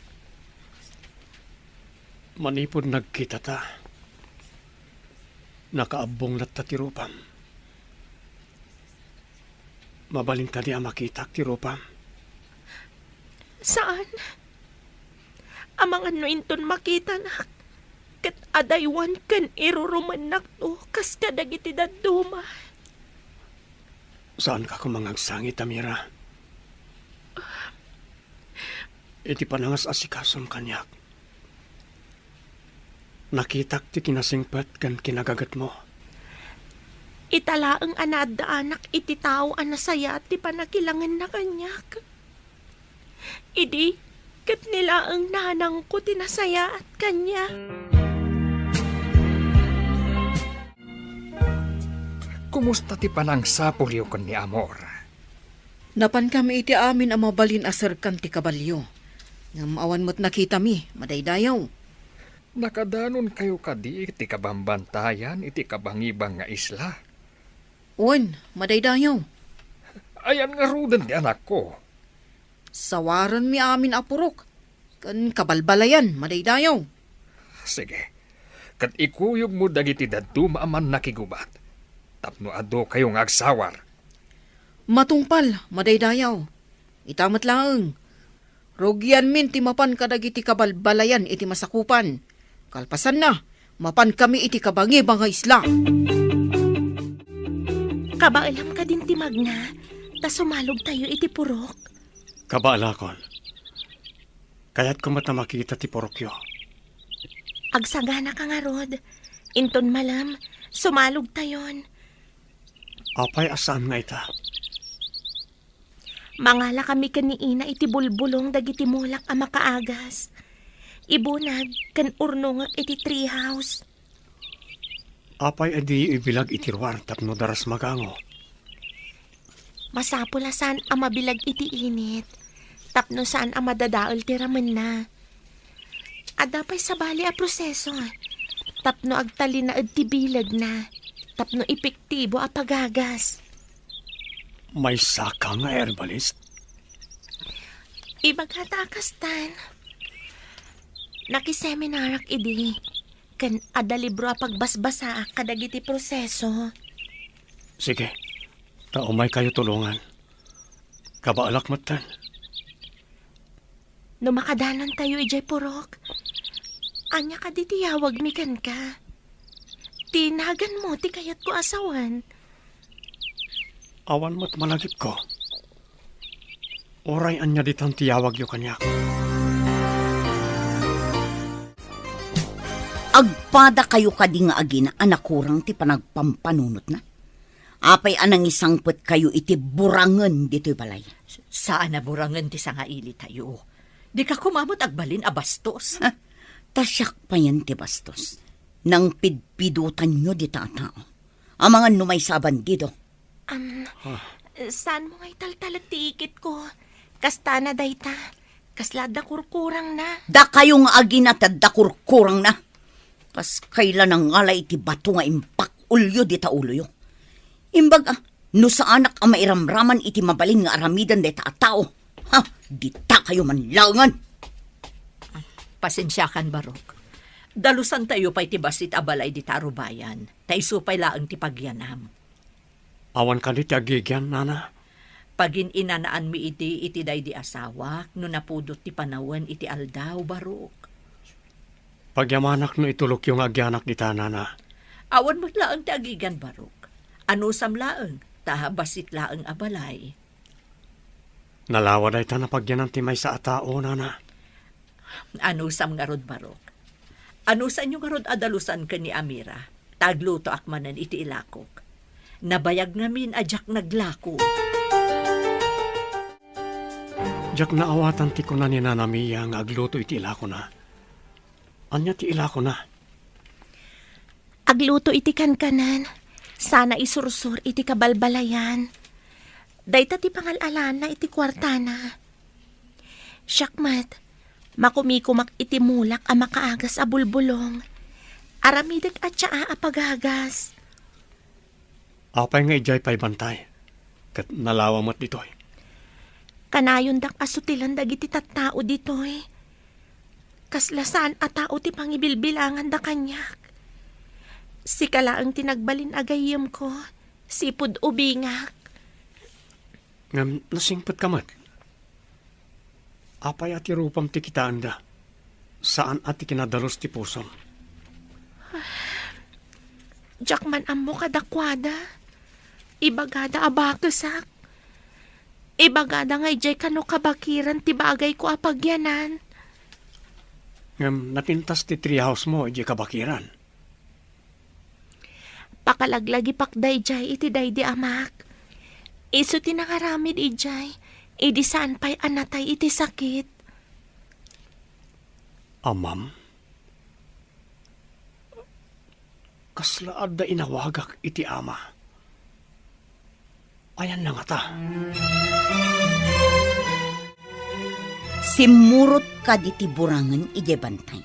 Manipud nagkitata, nakaabbong latta ti rupam. Mabalin kadi a makitak ti rupam? Saan. Amangan no inton makitanak, ket adaywan ken irurumennakto kas kadagiti dadduma. Saanka koma nga agsangit, Amira. Iti panangas-asikasom kaniak, nakitak ti kinasingpet ken kinagagetmo. Ita laeng a naaddaanak iti tao a nasayaat ti pannakilangenna kaniak. Idi, ket ni laeng nanangko ti nasayaat kaniak. Kumusta ti panangsapulyo ken ni Amor? Napankami iti amin a mabalin a serkan ti kabalio. Ngem awan met nakitami, madaydayaw. Nakadanonkayo kadi iti kabambantayan iti kabangibang nga isla? Wen, madaydayaw. Ayan ngaruden ti anakko? Sawarenmi amin a purok ken kabalbalayan, madaydayaw. Sige, ket ikuyogmo dagiti dadduma a mannakigubat tapno adukayo nga agsawar. Matungpal, madaydayaw. Ita met laeng, rugianmin ti mapan kadagiti kabalbalayan iti masakupan. Kalpasanna, mapankami iti kabangibang nga isla. Kabaelam kadin ti magna, ta sumalogtayo iti purok. Kabaelakon. Kayatko met a makita ti purokyo. Agsaganaka ngarud. Inton malem, sumalogtayon. Apay a saan nga ita? Mangalakami ken ni Ina iti bulbulong dagiti mulak a makaagas. Ibunag ken urnongek iti treehouse. Apay a diyo ibilag iti ruar tapno daras magango? Masapul a saan a mabilag iti init, tapno saan a madadael ti ramenna. Adda pay sabali a proseso, tapno agtalinaed ti bilegna, tapno epektibo a pagagas. Maysaka nga herbalist? Ibagata a kastan. Nakiseminarak idi, ken adda libro a pagbasbasaak kadagiti proseso. Sige, ta umaykayo tulongan. Kabaelak metten. No makadanontayo idiay purok, ania kadi ti yawagmi kenka? Ti naganmo ti kayatko a sawen. Awan met malagipko. Uray ania ditan ti yawagyo kaniak. Agpadakayo kadi nga agina a nakurang ti panagpampanunotna? Apay a nangisangpetkayo iti burangen ditoy balay? Saan a burangen ti sangailitayo. Dika koma met agbalin a bastos. Ha? Ta siak payen ti bastos. Nangpidpidotanyo dita a tao. Amangan no maysa a bandido. Am, Ah. Saan mo nga italtalek ti ikitko? Kastana dayta. Kasla adda kurkurangna. Dakayo nga agina ti adda kurkurangna. Kas kayla nangalay iti bato nga impakulyo dita uloyo. Imbag a, no saanak a mairamraman iti mabalin nga aramiden dayta a tao, ha, dita kayo man laengen. Pasensiakan, Barok. Dalusantayo pay ti bassit a balay dita a rubayan, ta isu pay laeng ti pagyanam. Awan kadi ti agigian, nana? Pagin-inanaanmi idi iti daydi asawak no napudot ti panawen iti aldaw, Barok. Pagyamanak no itulokyo nga agianak dita, nana. Awan met laeng ti agigian, Barok. Anusam laeng, ta bassit laeng a balay. Nalawa dayta napagyanan ti maysa a tao, nana. Anusam ngarud, Barok? Anusanyo ngarud a dalusan ken ni Amira, ta aglutoak manen iti ilakok. Nabayag ngamin a diak naglako. Diak naawatan ti kuna ni Nana Mia nga agluto iti ilakona. Ania ti ilakona? Agluto iti kankanan, sana isursor iti kabalbalayan. Dayta ti pangal-alana iti kuartana. Siak met, makumikumak iti mulak a makaagas a bulbulong. Aramidek a tsaa a pagagas. Apay nga idiay pay bantay? Ket nalawa met ditoy. Kanayondak a sutilen dagiti tattao ditoy. Kasla saan a tao ti pangibilbilanganda kaniak. Sika laeng ti nagbalin a gayyemko, sipud ubingak. Ngem nasingpetka met. Apay a ti rupam ti kitaenda? Saan a ti kinadalus ti pusom? Diak man ammo kadakuada. Ibagada a bakesak. Ibagada nga idiay kano kabakiran ti bagayko a pagyanan. Ngem napintas ti treehouse mo idiay kabakiran. Pakalaglagipak daydiay iti daydi amak. Isu ti nangaramid idiay, idi saan pay a natay iti sakit. Amam? Kasla adda inawagak iti ama. Ayanna ngata? Simmurot kadi ti burangen idiay bantay.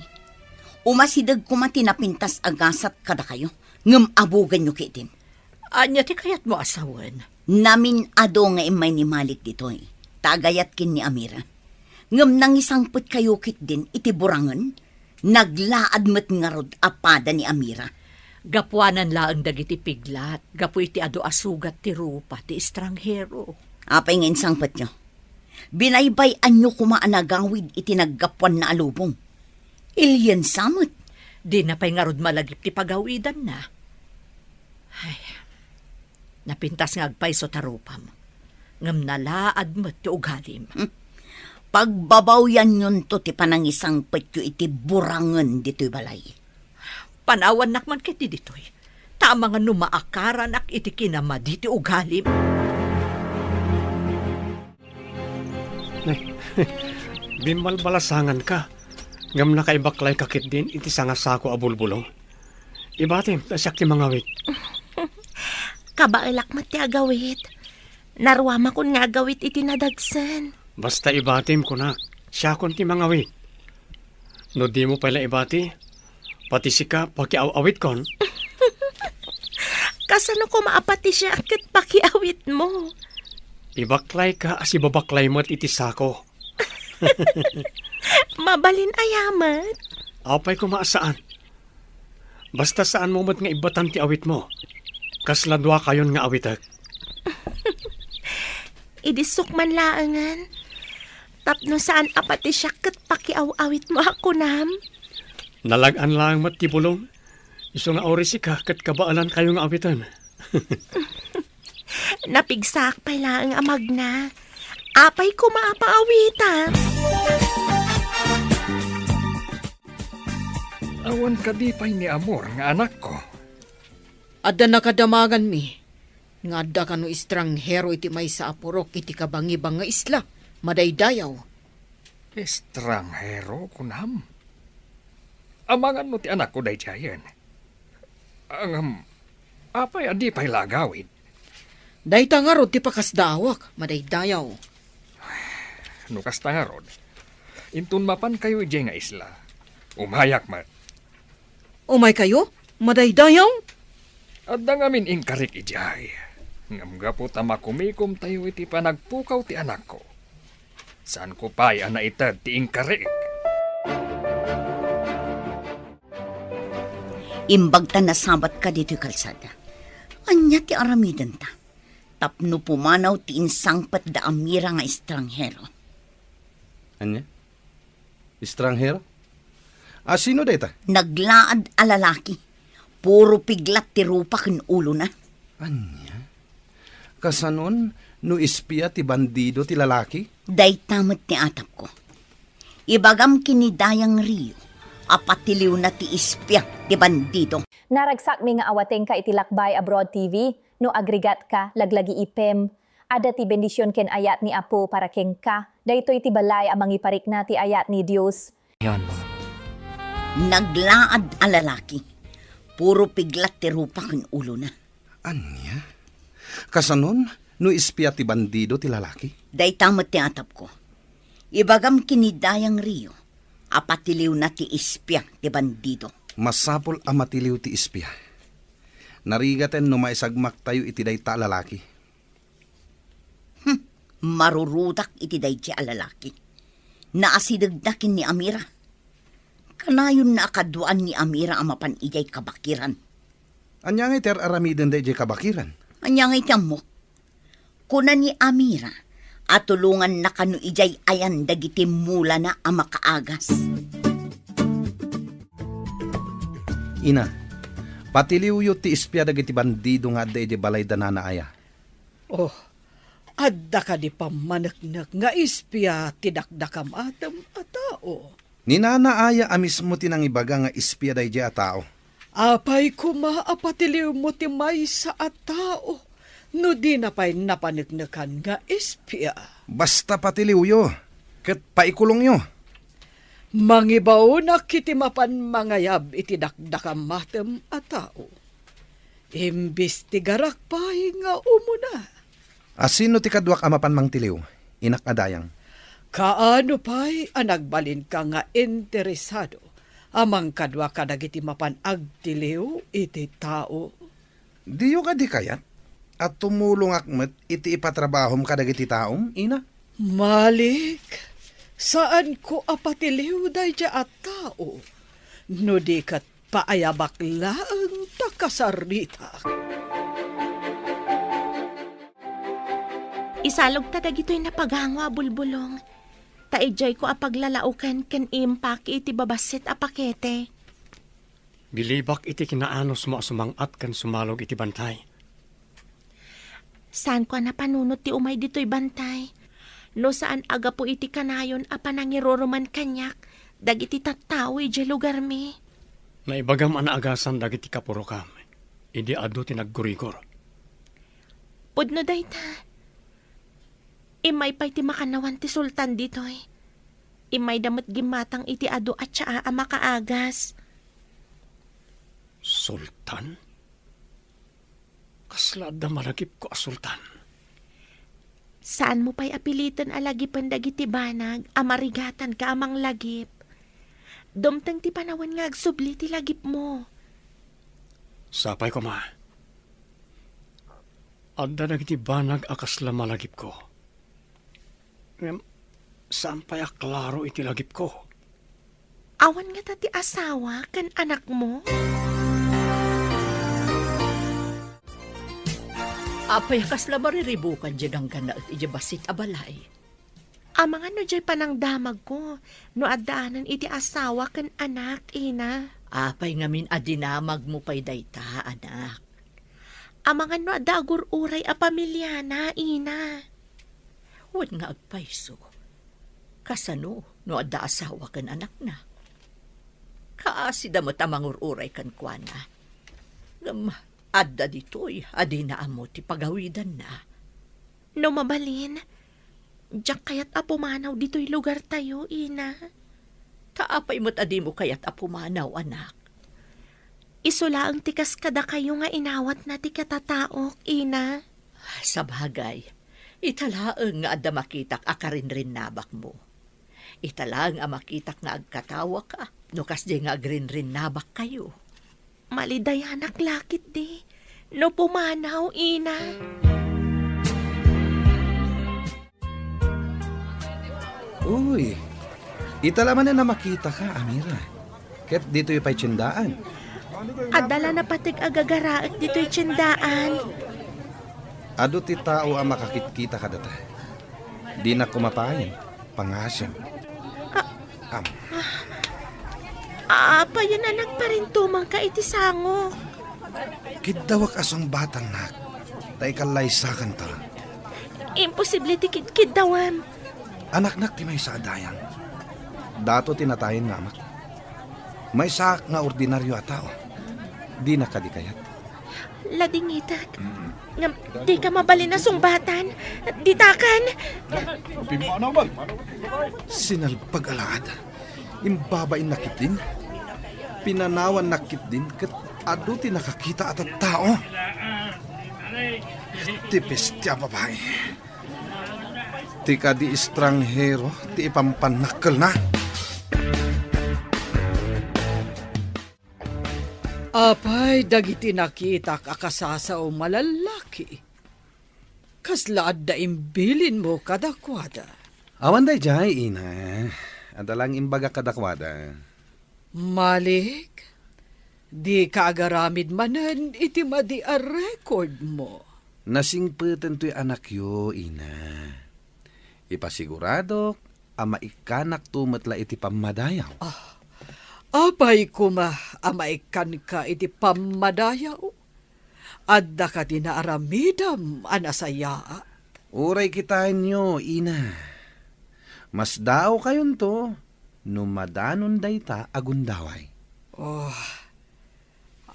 Umasideg koma ti napintas a gasat kadakayo, ngem abugenyo ketdin. Ania ti kayatmo a sawen? Namin-adu nga immay ni Malik ditoy, ta agayat ken ni Amira. Ngem nangisangpetkayo ketdin iti burangen? Naglaad met ngarud a pada ni Amira. Gapuanan laeng dagiti piglat, gapu iti adu a sugat ti rupa ti estranghero. Apay nga insangpetyo? Binaybay-anyo koma a nagawid iti naggapuanna a lubong. Iliensa met. Dina pay ngarud malagip ti pagawidanna. Ay, napintas nga agpayso ta rupam. Ngem nalaad met ti ugalim. Hmm. Pagbabawyanyonto ti panangisangpetyo iti burangen ditoy balay. Panawannak man ketdi ditoy. Ta amangan no maakaranak iti kinamadi ti ugalim. Bimbalbalasanganka, ngem nakaibaklayka ketdin iti sangasako a bulbulong. Ibatim, ta siak ti mangawit. Kabaelak met ti agawit. Naruamakon nga agawit iti nadagsen. Basta ibatim, kunak, siakon ti mangawit. No dimo pay la ibati, pati sika, pakiaw-awitkon. Kasano koma a pati siak ket pakiawitmo? Ibaklayka a sibabaklay met iti sako. Mabalin aya met? Apay koma a saan. Basta saanmo met nga ibbatan ti awitmo. Kasla duakayon nga awitek. Idi sukman laengen, tapno saan a pati siak ket pakiaw-awitmo a kunam? Nalag-an laeng met ti bulong. Isu nga uray sika ket kabaelankayo nga awiten. Napigsaak pay laeng a magna. Apay koma a paawitak? Awan kadi pay ni Amor nga anakko? Adda nakadamanganmi nga adda kano estranghero iti maysa a purok iti kabangibang nga isla, madaydayaw. Estranghero, kunam? Amangan no ti anakko daydiayen. Ngem, apay a di pay la agawid? Dayta ngarud ti pakasdaawak, madaydayaw. No kasta ngarud, inton mapankayo idiay nga isla, umayak met. Umaykayo, madaydayaw? Adda ngamin inkarik idiay. Ngem gapu ta makumikomtayo iti panagpukaw ti anakko, saanko pay a naited ti inkarik. Imbag ta nasabat ka ditoy kalsada. Ania ti aramidenta? tapno pumanaw ti insangpet da Amira nga estranghero. Ania? Estranghero? A, sino dayta? Naglaad a lalaki. Puro piglat ti rupa ken ulona. Ania? Kasanon no espia ti bandido ti lalaki? Dayta met ti atapko. Ibagam ken ni Dayang Rio a patiliwna ti espia ti bandido. Naragsakmi nga awatengka iti Lakbay Abroad T V. No agrigatka, laglagipem. Adda ti bendision ken ayat ni Apo para kenka. Daytoy ti balay a mangiparikna ti ayat ni Dios. Yon. Naglaad a lalaki. Puro piglat ti rupa ken ulona. Ania? Kasanon no espia ti bandido ti lalaki? Dayta met ti atapko. Ibagam ken ni Dayang Rio a patiliwna ti espia ti bandido. Masapul a matiliw ti espia. Narigaten no maisagmaktayo iti dayta a lalaki. Hmm, marurudak iti daydiay a lalaki. Naasidegda ken ni Amira. Kanayonna a kaduaan ni Amira a mapan idiay kabakiran. Ania ngay ti ar-aramidenda idiay kabakiran? Ania ngay ti ammok? Kuna ni Amira a tulonganna kano idiay ayan dagiti mulana a makaagas. Ina, patiliwyo ti espia dagiti bandido nga adda idiay balay da Nana Aya. Oh, adda kadi pammaneknek nga espia ti dakdakamatem a tao? Ni Nana Aya a mismo ti nangibaga nga espia daydiay a tao. Apay koma a patiliwmo ti maysa a tao no dina pay napaneknekan nga espia? Basta patiliwyo, ket paikulongyo. Mangibaonak iti mapan mangayab iti dakdakamatem a tao. Imbestigarak pay nga umuna. A, sino ti kaduak a mapan mangtiliw, inak a dayang? Kaano pay a nagbalinka nga interesado a mangkadua kadagiti mapan agtiliw iti tao? Diyo kadi kayat a tumulongak met iti ipatrabahom kadagiti taom, ina? Malik, saanko a patiliw daydiay a tao no di ket paayabak laeng ta kasaritak. Isalogta dagitoy napagango a bulbulong, ta idiayko a paglalaoken ken impaki iti babassit a pakete. Bilibak iti kinaanusmo a sumang-at ken sumalog iti bantay. Saanko a napanunot ti umay ditoy bantay, no saan a gapu iti kanayon a panangiruruman kaniak dagiti tattao idiay lugarmi. Naibagam a naagasan dagiti kapurokam idi adu ti naggurigor. Pudno dayta, immay pay ti makannawan ti sultan ditoy. Immayda met gimmatang iti adu a tsaa a makaagas. Sultan? Kasla adda malagipko a sultan? Saanmo pay a piliten a lagipen dagiti banag a marigatanka a manglagip. Dumteng ti panawen nga agsubli ti lagipmo. Sapay koma. Adda dagiti banag a kasla malagipko. Ngem saan pay a klaro iti lagipko. Awan ngata ti asawa ken anakmo? Apay a kasla mariribukan diay ganggannaet idiay bassit a balay? Amangan no diay panangdamagko no addaanan iti asawa ken anak, ina. Apay ngamin a dinamagmo pay dayta, anak? Amangan no adda agur-uray a pamiliana, ina. Wen nga agpayso, kasano no adda asawa ken anakna? Kaasida met a mangur-uray kenkuana. Ngem adda ditoy a dina ammo ti pagawidanna. No mabalin, diak kayat a pumanaw ditoy lugartayo, ina. Ta apay met a dimo kayat a pumanaw, anak? Isu laeng ti kas kadakayo nga inawatna ti katataok, ina. Sabagay, ita laeng nga adda makitak a karinrinnabakmo. Ita laeng a makitak nga agkatawaka no kasdiay nga agrinrinnabakkayo. Malidayanak la ketdi no pumanaw, ina. Uy, ita la manen a makitaka, Amira. Ket ditoy pay tiendaan. Adda la napateg a gagaraek ditoy tiendaan. Adu ti tao a makakitkita kadata. Dinak koma payen pangasim. Ah. Am. Apayen a nagparintumengka iti sango? Kiddawak a sungbatannak, ta ikallaysakanto. Imposible ti kidkiddawem. Anaknak ti maysa a dayang. Dato ti natayen nga amak. Maysaak nga ordinario a tao. Dinak kadi kayat? Ladingitek. Ngem dika mabalin a sungbatan. Ditaken. Sinalbag a laad. Imbabainnak ketdin. Pinanawannak ketdin ket adu ti nakakita a tattao. Ti peste a babai. Ti kadi estranghero ti ipampannakkelna. Apay dagiti nakitak a kasasaom a lallaki? Kasla adda imbilinmo kadakuada? Awan daydiay, ina. Adda lang imbagak kadakuada. Malik, dika agaramid manen iti madi a record mo. Nasingpeten toy anakyo, ina. Ipasiguradok a maikkanakto met la iti pammadayaw. Ah, apay koma a maikkanka iti pammadayaw? Adda kadi naaramidam a nasayaat? Uray kitaenyo, ina. Masdaawkayonto no madanon dayta a gundaway. Oh,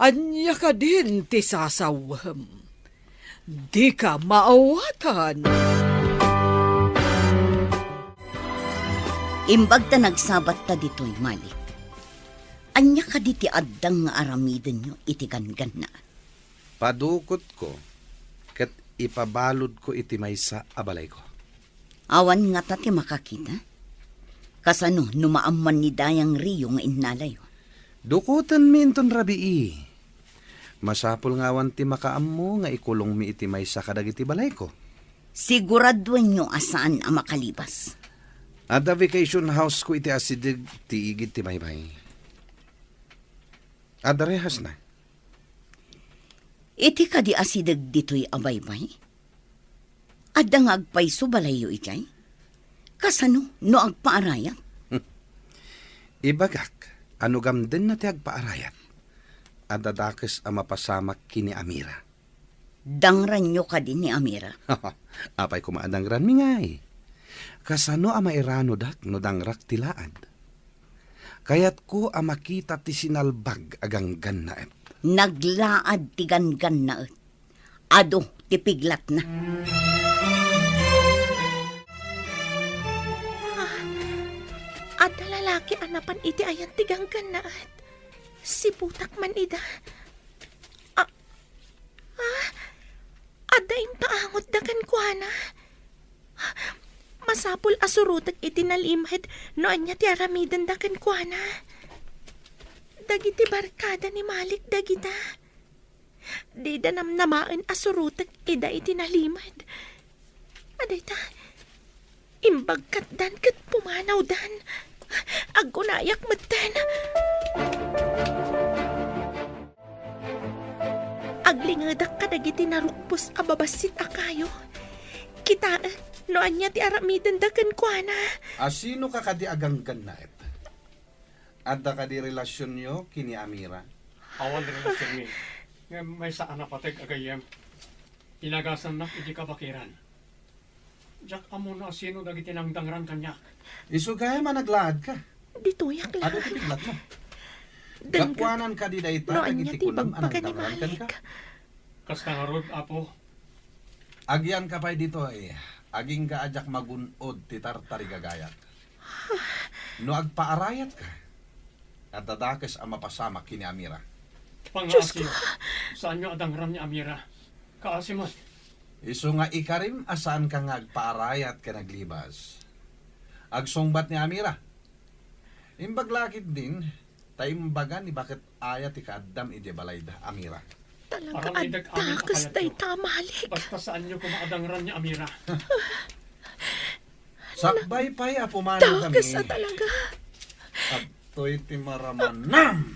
ania kadin ti sasawem? Dika maawatan. Imbag ta nagsabatta ditoy, Malik. Ania kadi ti addang nga aramidenyo iti gangganna? Padukotko ket ipabaludko iti maysa a balayko. Awan ngata ti makakita? Kasano no maamman ni Dayang Rio nga innalayo? Dukotenmi inton rabii. Masapul nga awan ti makaammo nga ikulongmi iti maysa kadagiti balayko. Siguraduenyo a saan a makalibas. Adda vacation house ko iti asideg ti igid ti baybay. Adda rehasna. Iti kadi asideg ditoy a baybay? Adda nga agpayso balayyo idiay? Kasano no agpaarayat? Ibagak a no gamdenna ti agpaarayat, adda dakes a mapasamak ken ni Amira. Dangranyo kadi ni Amira? Apay koma a dangranmi ngay? Kasano a mairanodak no dangrak ti laad? Kayatko a makita ti sinalbag a ganggannaet. Naglaad ti ganggannaet. Adu ti piglatna. Ah, adda lalaki a napan iti ayan ti ganggannaet. Siputak man ida. Ah, ah, adda impaangotda kenkuana. Masapul a surotek iti nalimed no ania ti aramidenda kenkuana. Dagiti barkada ni Malik dagita. Dida namnamaen a surotek ida iti nalimed. A dayta, imbagkatdan ket pumanawdan. Aggunayak metten. Aglingedak kadagiti narukpos a babassit a kayo. Kitaek no ania ti aramidenda kenkuana. Asino ka kadi a ganggannaet? Adda kadi relasionyo ken ni Amira? Awan relasionmi. Ngem maysa a napateg a gayyem. Inagasannak idi kabakiran. Diak ammo no asino dagiti nangdangran kaniak. Isu gayam a naglaadka. Ditoyak laeng. Adu ti piglatmo? Dengget. Gapuanan kadi dayta dagiti kunam a nangdangran kenka? Kasta ngarud, Apo. Agyanka pay ditoy, agingga a diak magun-od ti tartarigagayak. No agpaarayatka, adda dakes a mapasamak ken ni Amira. Pangaasiyo, saanyo a dangran ni Amira. Kaasi met. Isu nga ikarim a saanka nga agpaarayat ken aglibas. Agsungbat ni Amira. Imbag la ketdin, ta imbaga ni baket aya ti kaaddam idiay balayda, Amira. Talaga a dakes dayta, Malik. Basta saanyo koma a dangran ni Amira. Sakbay pay a pumanawkami. Dakes a talaga. Adtoy ti maramanam.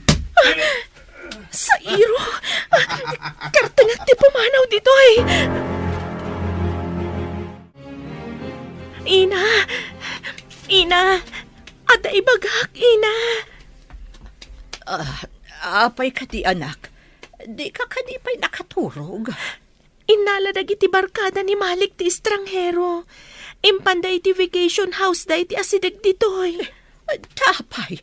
Sairo! Kartengek ti pumanaw ditoy! Ina! Ina! Adda ibagak, Ina! Ah, apay kadi, anak? Dika kadi pay nakaturog? Innala dagiti barkada ni Malik ti estranghero. Impanda iti vacation house da iti asideg ditoy. Apay,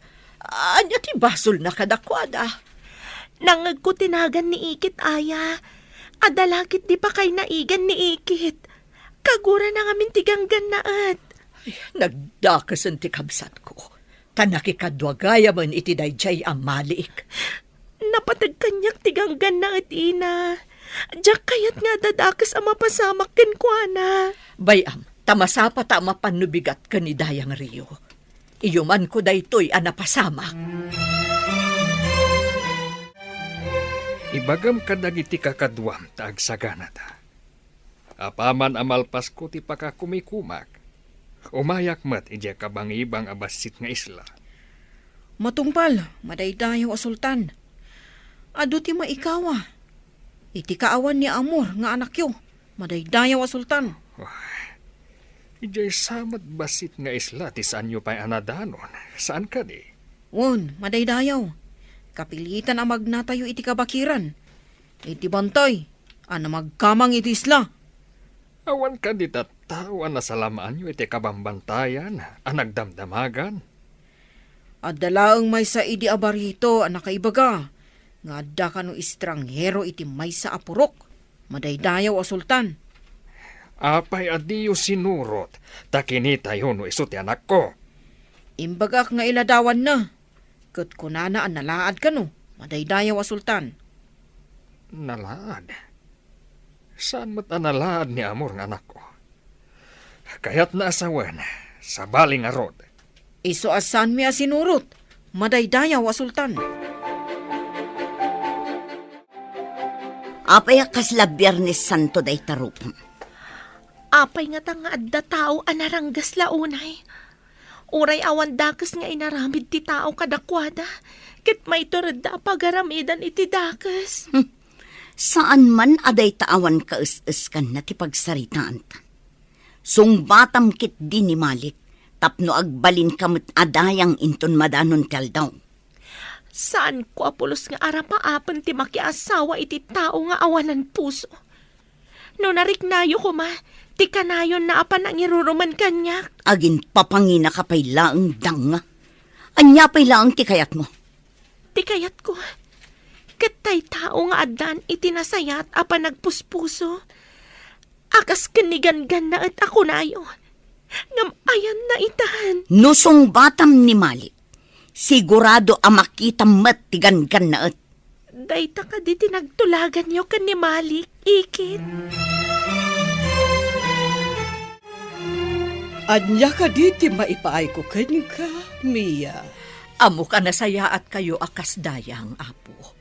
ania ti basolna kadakuada? Nangngegko ti nagan ni Ikit, aya. Adda la ketdi pakaynaigan ni Ikit. Kagurana ngamin ti ganggannaet. Ay, nagdakesen ti kabsatko. Ta nakikadua gayamen iti daydiay a Malik. Napateg kaniak ti ganggannaet, Ina. Diak kayat nga adda dakes a mapasamak kenkuana. Bay-am, ta masapa ta a mapan no bigat ken ni Dayang Rio. Iyumanko daytoy a napasamak. Ibagam kadagiti kakaduam ta agsaganata. Apaman a malpasko ti pakakumikumak, umayak met idiay kabangibang a bassit nga isla. Matungpal, madaydayaw a sultan. Adu ti maikawa. Iti kaawan ni Amor nga anakyo, madaydayaw a sultan. Ay, idiay sa met bassit nga isla ti saanyo pay a nadanon, saan kadi? Wen, madaydayaw. Kapilitan a magnatayo iti kabakiran. Iti bantay a namagkamang iti isla. Awan kadi tattao a nasalamaanyo iti kabambantayan a nagdamdamagan? Adda laeng maysa idi a barito a nakaibaga nga adda kano estranghero iti maysa a purok, madaydayaw a sultan. Apay a diyo sinurot ta kinitayo no isu ti anakko? Imbagak nga iladawanna, ket kunana a nalaad kano, madaydayaw a sultan. Nalaad? Saan met a nalaad ni Amor nga anakko? Kayatna a sawen, sabali ngarud. Isu a saanmi a sinurot, madaydayaw a sultan. Apay a kasla Biernes Santo dayta rupam? Apay ngata nga adda tao a naranggas la unay? Uray awan dakes nga inaramid ti tao kadakuada, ket maituredda a pagaramidan iti dakes. Hmm. Saan man a dayta awan kaes-eskanna ti pagsaritaanta. Sungbatam ketdi ni Malik tapno agbalinka met a dayang inton madanon ti aldaw. Saanko a pulos nga arapaapen ti makiasawa iti tao nga awanan puso. No nariknayo koma ti kanayonna a panangiruruman kaniak. Aginpapanginaka pay laeng, danga. Ania pay laeng ti kayatmo? Ti kayatko, ket tay tao nga addan iti nasayaat a panagpuspuso, a kas ken ni ganggannaet a kunayo, ngem ayanna itan. No sungbatam ni Malik, sigurado a makitam met ti ganggannaet. Dayta kadi ti nagtulaganyo ken ni Malik, Ikit? Ania kadi ti maipaayko kenka, Mia? Ammok a nasayaatkayo a kas dayang, Apo.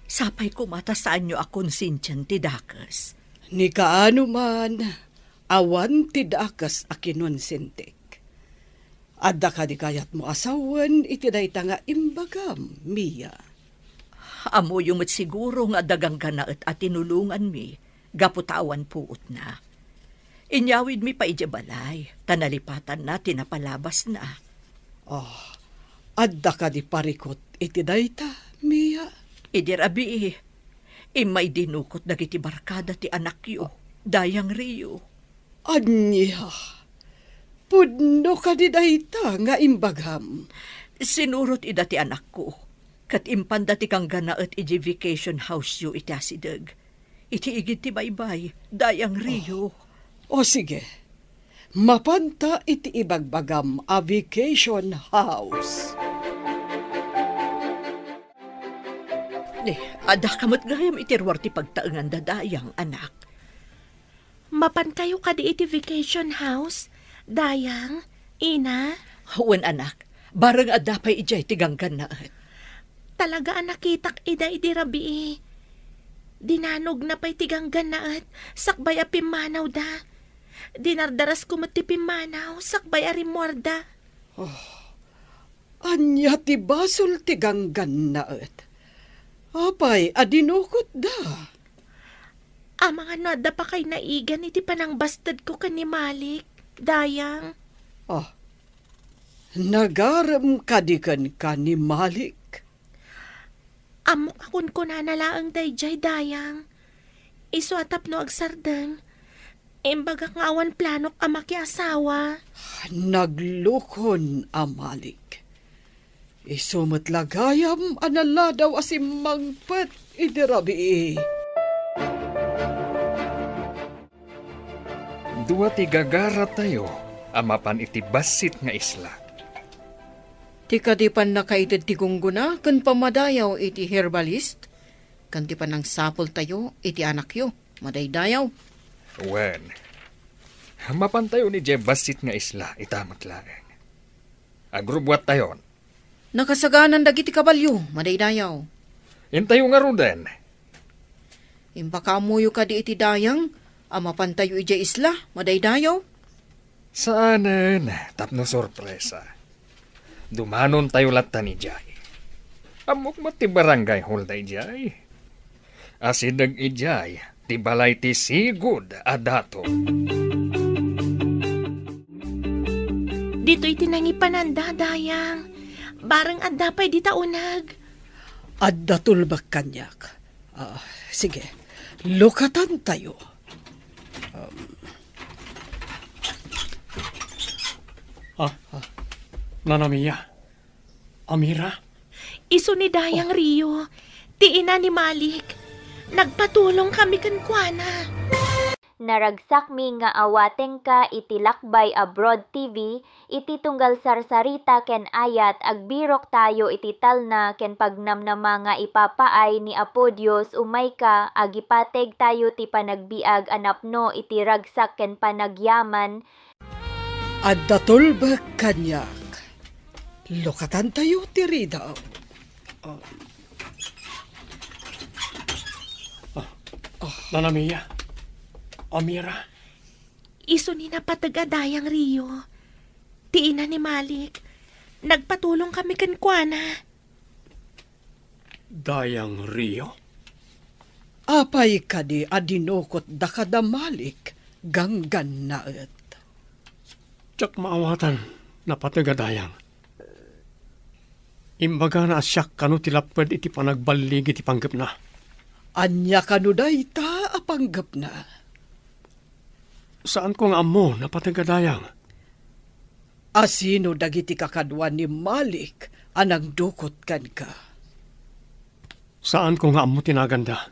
Sapay koma ta saanyo a konsensian ti dakes. Ni kaano man, awan ti dakes a kinonsentik. Adda kadi kayatmo a sawen iti dayta nga imbagam, Mia? Ammoyo met siguro nga adda ganggannaet a tinulonganmi gapu ta awan puotna. Inyawidmi pay idiay balay, ta nalipatanna ti napalabasna. Ah, adda kadi parikut iti dayta, Mia? Idi rabii, immay dinukot dagiti barkada ti anakyo, Dayang Rio. Ania? Pudno kadi dayta nga imbagam? Sinurot ida ti anakko, ket impanda ti ganggannaet idiay vacation house-yo iti asideg. Iti igid ti baybay, Dayang Rio. O, o, sige. Mapanta iti ibagbagam a vacation house. Ni, adda ka met gayam iti ruar ti pagtaenganda, Dayang, anak. Mapankayo kadi iti vacation house, Dayang, Ina? Wen, anak. Bareng adda pay idiay ti ganggannaet. Talaga a nakitak ida idi rabii. Dinanogna pay ti ganggannaet sakbay a pimmanawda. Dinardarasko met ti pimmanaw sakbay a rimmuarda. Oh, ania ti basol ti ganggannaet? Apay a dinukotda? Amangan no adda pakaynaigan iti panangbastedko ken ni Malik. Dayang. Ah, nagarem kadi kenka ni Malik? Ammok a kunkunana laeng daydiay, Dayang. Isu a tapno agsardeng, imbagak nga awan planok a makiasawa. Naglukon a Malik. Isu met la gayam a naladaw a simmangpet idi rabii. Dua ti gagaratayo a mapan iti bassit nga isla. Ti kadi pannakaited ti gunggona ken pammadayaw iti herbalist, ken ti pannangsapultayo iti anakyo, madaydayaw. Wen, mapantayon idiay bassit nga isla, ita met laeng. Agrubbuattayon. Nakasaganan dagiti kabalio, madaydayaw. Intayo ngaruden. Impakaammoyo kadi iti dayang a mapantayo idiay isla, madaydayaw? Saanen, tapno sorpresa. Dumanontayo lattan idiay. Ammok met ti barangay hall daydiay. Asideg idiay ti balay ti sigud a dato. Ditoy ti nangipananda, Dayang. Bareng adda pay dita uneg. Adda tulbek kaniak. Ah, sige, lukatantayo. Um. Ah, Nana Mia. Amira? Isu ni Dayang Rio, ti ina ni Malik. Nagpatulong kami kenkuana. Naragsakmi nga awatengka iti Lakbay Abroad T V, iti tunggal sarsarita ken ayat, agbiroktayo iti talna ken pagnamnama nga ipapaay ni Apo Dios, umayka, agipategtayo ti panagbiag a napno iti ragsak ken panagyaman. Adda tulbek kaniak. Lukatantayo ti ridaw. Oh. Ah, Nana Mia. Amira. Isu ni napateg a Dayang Rio. Ti ina ni Malik. Nagpatulong kami kenkuana. Dayang Rio? Apay kadi a dinukotda kada Malik, ganggannaet? Diak maawatan, napateg a Dayang. Imbagana a siak kano ti lapped iti panagballig iti panggepna. Ania kano dayta a panggepna? Saanko nga ammo, napateg a Dayang. Asino dagiti kakadua ni Malik a nangdukot kenka? Saanko nga ammo ti naganda.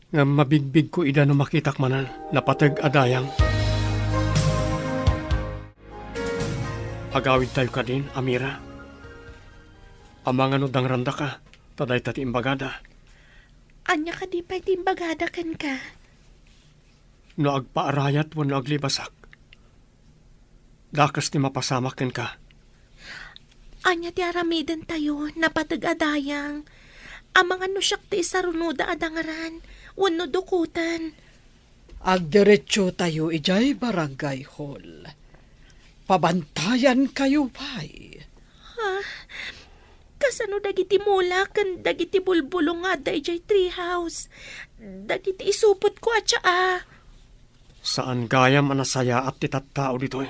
Ngem mabigbigko ida no makitak manen, napateg a Dayang. Agawidtayo kadin, Amira. Amangan no dangrandaka, ta dayta ti imbagada. Ania kadi pay ti imbagada kenka? No agpaarayat wenno aglibasak, dakes ti mapasamak kenka. Ania ti aramidentayo, napateg a Dayang? Amangan no siak ti isarunoda a dangran wenno dukoten. Agdiretsotayo idiay barangay hall. Pabantayankayo pay. Ha? Kasano dagiti mula ken dagiti bulbulong nga adda idiay treehouse? Dagiti isupotko a tsaa. Saan gayam a nasayaat ti tattao ditoy.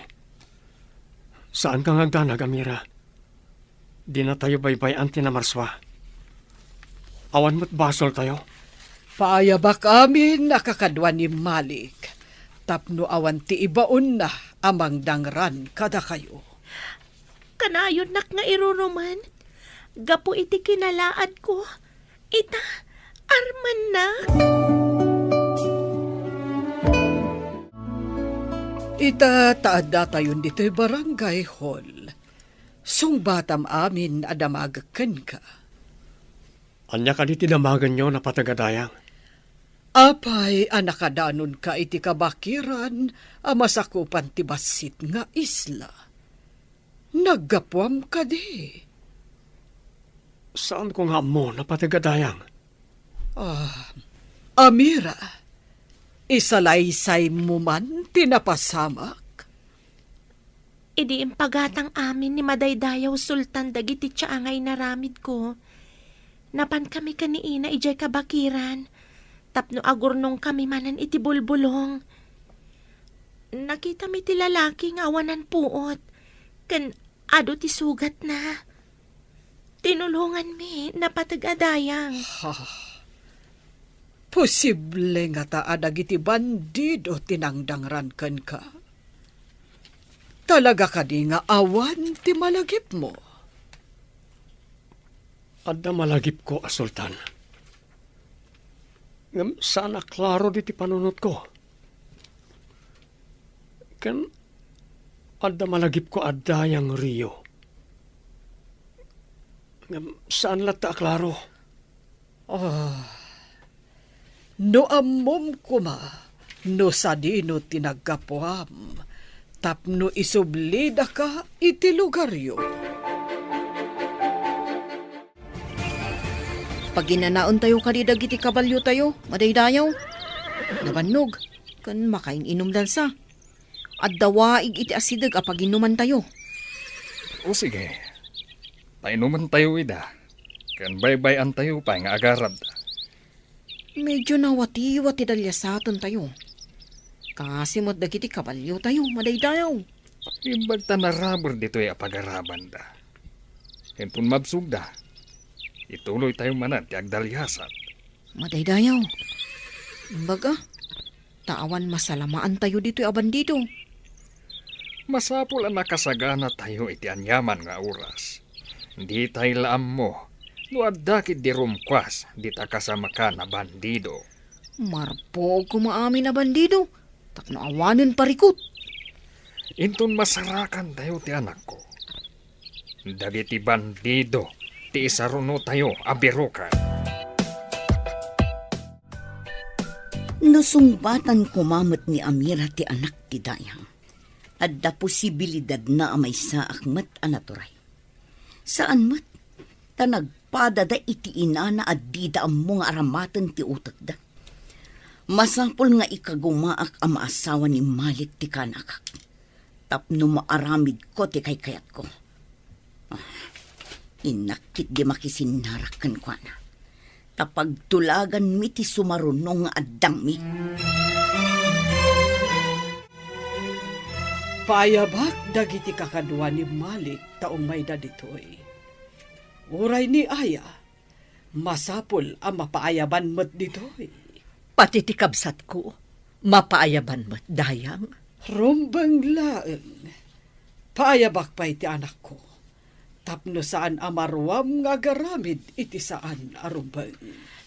Saanka nga agdanag, Amira. Dinatayo baybay-an ti namarsua. Awan met basoltayo. Paayabak amin a kakadua ni Malik tapno awan ti ibaonna a mangdangran kadakayo. Kanayonnak nga irurumen gapu iti kinalaadko. Ita, armennak. Ita, ta addatayon ditoy barangay hall. Sungbatam amin a damagek kenka. Ania kadi ti damagenyo, napateg a Dayang? Apay a nakadanonka iti kabakiran a masakupan ti bassit nga isla? Naggapuam kadi? Saanko nga ammo, napateg a Dayang. Ah, Amira, isalaysaymo man ti napasamak? Idi impagatang amin ni Madaydayaw Sultan dagiti tsaa nga inaramidko, napankami ken ni Ina idiay kabakiran tapno agurnongkami manen iti bulbulong. Nakitami ti lalaki nga awanan puot, ken adu ti sugatna. Tinulonganmi, napateg a dayang. Ha, posible ngata a dagiti bandido ti nangdangran kenka? Talaga kadi nga awan ti malagipmo? Adda malagipko a sultan. Ngem saan a klaro diti panunotko. Ken adda malagipko a dayang Rio. Ngem saan latta a klaro. Ah, no ammom koma no sadino ti naggapuam tapno isublidaka iti lugaryo. Paginanaentayo kadi dagiti kabaliotayo, madaydayaw. Nabannog, ken makain-inumdansa. Adda waig iti asideg a paginumantayo. O sige, painumantayo ida, ken baybay-antayo pay nga agarabda. Medyo nawatiwa ti daliasatentayo. Kasi met dagiti kabaliotayo, madaydayaw. Imbag ta naraber ditoy a pagarabanda. Inton mabsogda, ituloytayo manen ti agdaliasat. Madaydayaw. Imbag a, ta awan masalamaantayo ditoy a bandido. Masapul a nakasaganatayo iti aniaman nga oras. Ditay la ammo no adda ketdi rumkuas dita kasamakan a bandido. Marpog koma amin a bandido, tapno awanen parikut. Inton masarakantayo ti anakko, dagiti bandido ti isarunotayo a biroken. No sungbatan koma met ni Amira ti anak ti dayang, adda posibilidadna a maysaak met a naturay. Saan met, ta nagpadada iti inana a dida ammo nga aramaten ti utekda. Masapul nga ikagumaak a maasawa ni Malik ti kanakak, tapno maaramidko ti kaykayatko. Ah, innak ketdi makisinnarak kenkuana, ta pagtulaganmi ti sumaruno nga addangmi. Paayabak dagiti kakadua ni Malik ta umayda ditoy. Uray ni Aya, masapul a mapaayaban met ditoy. Pati ti kabsatko, mapaayaban met, dayang. Rumbeng laeng. Paayabak pay ti anakko, tapno saan a maruam nga agaramid iti saan a rumbeng.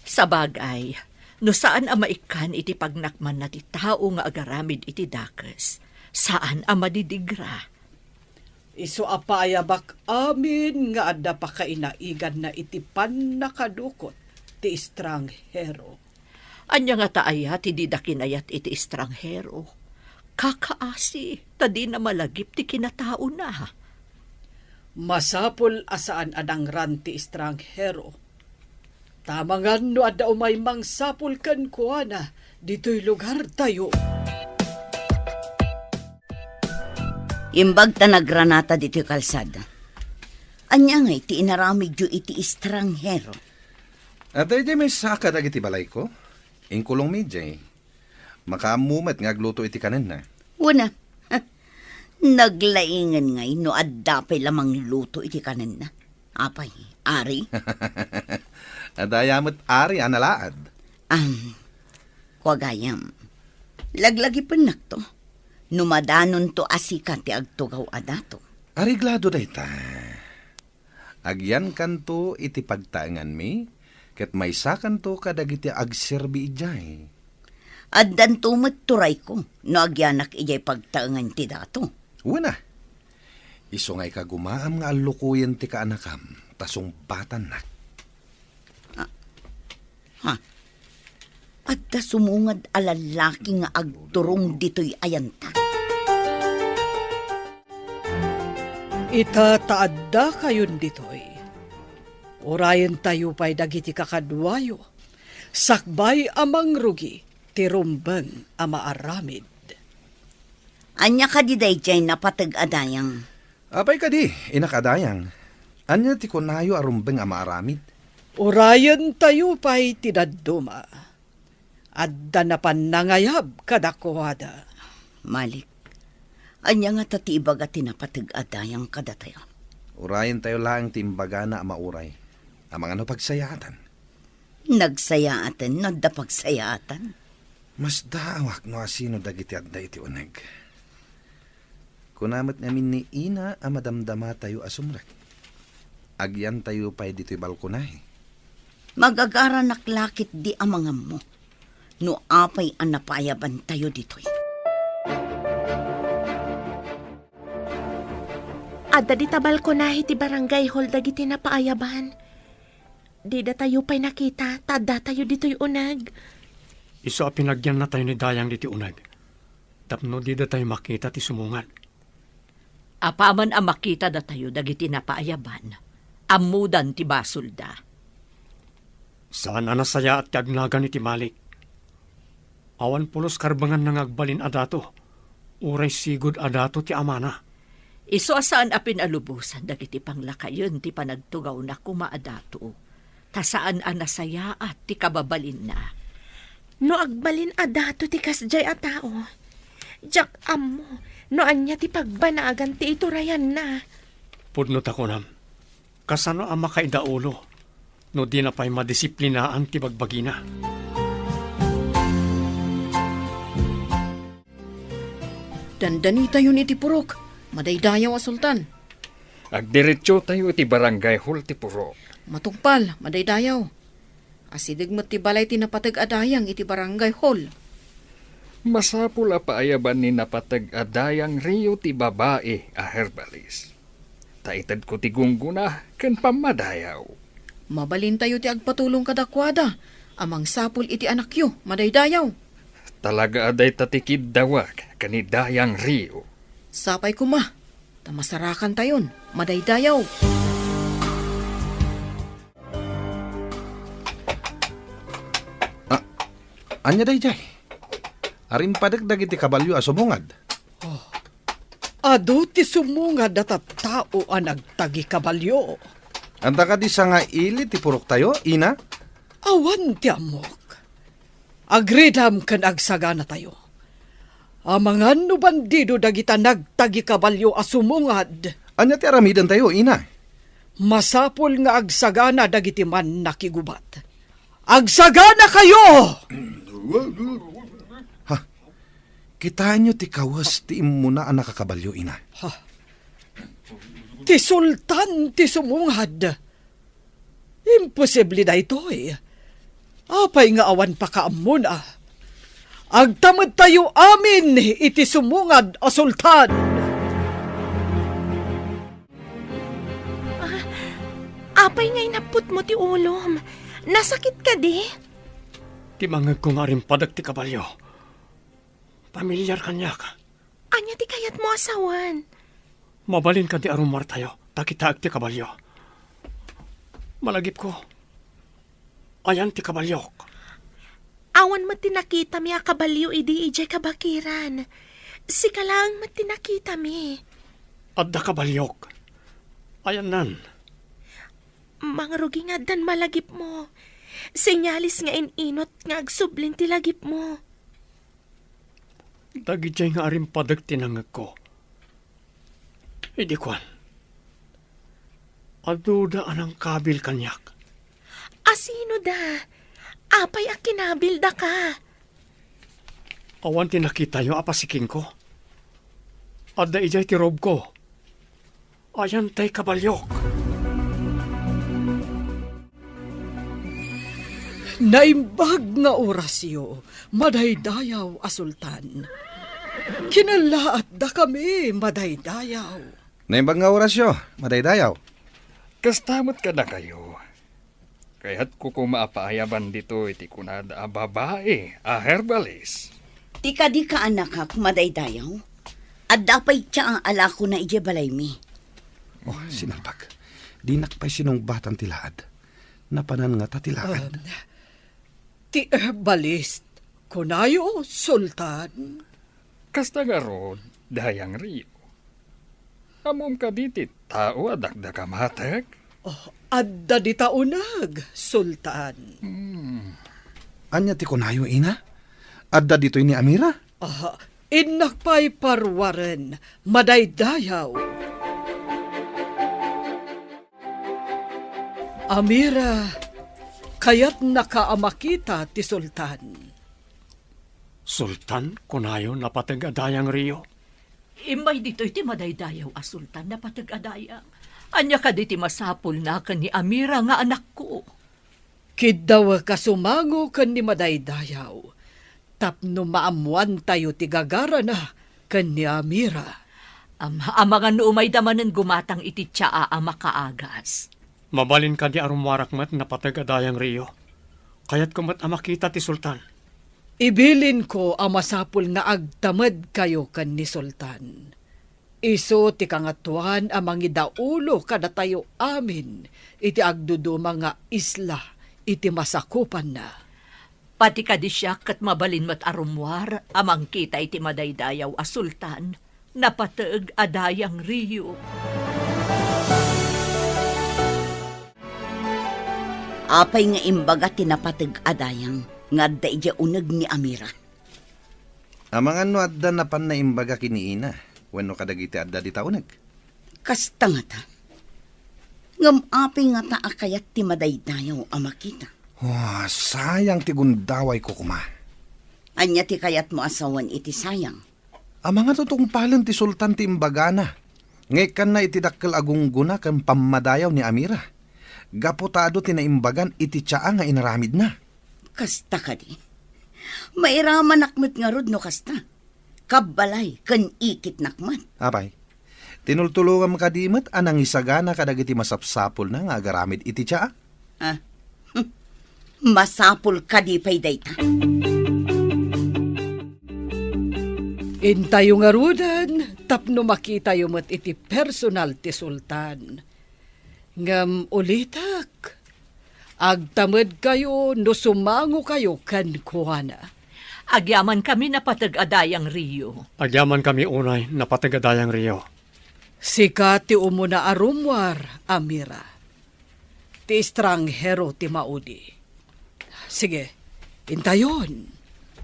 Sabagay, no saan a maikkan iti pagnakmanna ti tao nga agaramid iti dakes, saan a madidigra. Isu a paayabak amin nga adda pakainaiganna iti pannakadukot ti estranghero. Ania ngata aya ti dida kinayat iti estranghero? Kakaasi, ta dina malagip ti kinataona. Masapul a saan a dangran ti estranghero. Tamangan no adda umay mangsapul kenkuana ditoy lugartayo. Imbag ta nagranata ditoy kalsada. Ania ngay ti inaramidyo iti estranghero? Adda idiay maysa kadagiti balayko. Inkulongmi idiay. Makaammo met nga agluto iti kanenna. Wen a, naglaingen ngay no adda pay la mangluto iti kanenna. Apay, Ari? Adda aya met Ari a nalaad. Am, kua gayam, laglagipennakto no madanonto a sika ti agtugaw a dato. Areglado dayta. Agyankanto iti pagtaenganmi, ket maysakanto kadagiti agserbi idiay. Addanto met turayko no agyanak idiay pagtaengan ti dato. Wen a, isu nga ikagumaam nga allukoyen ti kaanakam, ta sungbatannak. Ah, Ha? Adda sumungad a lallaki nga agturong ditoy ayanta. Ita ta addakayon ditoy, urayentayo pay dagiti kakaduayo, sakbay a mangrugi ti rumbeng a maaramid. Ania kadi daydiay napateg a dayang? Apay kadi, inak a dayang? Ania ti kunayo a rumbeng a maaramid? Urayentayo pay ti dadduma. Adda napan nangayab kadakuada. Malik, Ania ngata ti ibaga ti napateg a dayang kadatayo? Urayentayo laeng ti imbagana a mauray. Amangan no pagsayaatan. Nagsayaaten no adda pagsayaatan. Masdaawak no asino dagiti adda iti uneg. Kuna met ngamin ni Ina a madamdamatayo a sumrek. Agyantayo pay ditoy balkonahe. Magagaranak la ketdi amanganmo no apay a napaayabantayo ditoy. Adda dita balkonahe ti barangay hall dagiti napaayaban. Didatayo pay nakita ta addatayo ditoy uneg. Isu a pinagyannatayo ni Dayang ditoy uneg tapno didatayo makita ti sumungad. Apaman a makitadatayo dagiti napaayaban, ammodan ti basolda. Saan a nasayaat ti agnagan iti balik. Awan pulos karbenganna nga agbalin a dato, uray sigud a dato ti amana. Isu a saan a pinalubosan dagiti panglakayen ti panagtugawna koma a dato, ta saan a nasayaat ti kababalinna. No agbalin a dato ti kasdiay a tao, diak ammo no ania ti pagbanagan ti iturayanna. Pudno ta kunam, kasano a makaidaulo no dina pay madisiplinaan ti bagbagina? Dandanitayon iti purok, madaydayaw a sultan. Agdiretsotayo iti barangay hall ti purok. Matungpal, madaydayaw. Asideg met ti balay ti napateg a dayang iti barangay hall. Masapul a paayaban ni napateg a dayang Rio ti babai a herbalis. Ta itedko ti gunggona ken pammadayaw. Mabalintayo ti agpatulong kadakuada a mangsapul iti anakyo, madaydayaw. Talaga a dayta ti kiddawak ken ni Dayang Rio. Sapay koma, ta masarakantayon, madaydayaw. Ah, ania daydiay? Arimpadek dagiti kabalio a sumungad. Oh. Adu ti sumungad a tattao a nagtagi kabalio. Adda kadi sangaili ti puroktayo, Ina? Awan ti ammok. Agridam ken agsaganatayo. Amangan no bandido dagita nagtagi kabalio a sumungad. Ania ti aramidentayo, Ina? Masapul nga agsagana dagiti mannakigubat. Agsaganakayo! Ha? Kitaenyo ti kawes ti immuna a nakakabalio, Ina. Ha? Ti sultan ti sumungad. Imposible daytoy. Apay nga awan pakaammona? Agtamedtayo amin iti sumungad a sultan. Ah, apay nga inapputmo ti ulom? Nasakit kadi? Ti mangngegko nga arimpadek ti kabalio. Pamilyar kaniak. Ania ti kayatmo a sawen? Mabalin kadi a rummuartayo, ta kitaek ti kabalio. Malagipko. Ayan ti kabaliok. Awan met ti nakitami a kabalio idi idiay kabakiran. Sika laeng met ti nakitami. Adda kabaliok. Ayannan. Mangrugi nga addan malagipmo. Senyales nga in-inut nga agsublin ti lagipmo. Dagidiay nga arimpadek ti nangngegko. Idi kuan, aduda a nangkabil kaniak. Asino da? Apay a kinabil daka? Awan ti nakitayo a pasikingko. Adda idiay ti robko. Ayan tay kabaliok. Naimbag nga orasyo, madaydayaw a sultan. Kinallaat dakami, madaydayaw. Naimbag nga orasyo, madaydayaw. Kasta met kadakayo. Kayatko koma a paayaban ditoy ti kunada a babai a herbalis. Ti kadi kaanakak, madaydayaw? Adda pay ti aalakona idiay balaymi. Oh, sinalbag. Dinak pay sinungbatan ti laad. Napanan ngata ti laad. Um, ti herbalist, kunayo, Sultan? Kasta ngarud, Dayang Rio. Ammom kadi ti tao a dakdakamatek? Oh, adda dita uneg, Sultan. Hmm. Ania ti kunayo, ina? Adda ditoy ni Amira? Ah, Innak pay paruaren, madaydayaw. Amira, kayatnaka a makita ti sultan. Sultan, kunayo, napateg a dayang Rio. Immay ditoy ti madaydayaw a sultan, napateg a dayang. Ania kadi ti masapulna ken ni Amira nga anakko? Kiddawek a sumango ken ni madaydayaw tapno maammoantayo ti gagarana ken ni Amira. Am-, amangan no umayda manen gumatang iti tsaa a makaagas. Mabalin kadi a rummuarak met, napateg a dayang Rio? Kayatko met a makita ti sultan. Ibilinko a masapul nga agtamedkayo ken ni sultan. Isu ti kangatoan a mangidaulo kadatayo amin iti agduduma nga isla iti masakupanna. Pati kadi siak ket mabalin met a rummuar a mangkita iti madaydayaw a sultan, napateg a dayang Rio. Apay nga imbaga ti napateg a dayang nga adda idiay uneg ni Amira? Amangan no adda napanna imbaga ken ni Ina wenno kadagiti adda dita uneg. Kasta ngata. Ngem apay ngata a kayat ti madaydayaw a makita? Wah, sayang ti gundawayko koma. Ania ti kayatmo a sawen iti sayang? Amangan no tungpalen ti sultan ti imbagana nga ikkanna iti dakkel a gunggona ken pammadayaw ni Amira, gapu ta adu ti naimbagan iti tsaa nga inaramidna. Kasta kadi? Mairamanak met ngarud no kasta. Kabbalay ken ikitnak met. Apay, tinultulongam kadi met a nangisagana kadagiti masapsapulna nga agaramid iti tsaa? Ah, hmm. Masapul kadi pay dayta? Intayo ngaruden tapno makitayo met iti personal ti sultan. Ngem ulitek, agtamedkayo no sumangokayo kenkuana. Agyamankami, napateg a dayang Rio. Agyamankami unay, napateg a dayang Rio. Sika ti umuna a rummuar, Amira. Ti estranghero ti maudi. Sige, intayon.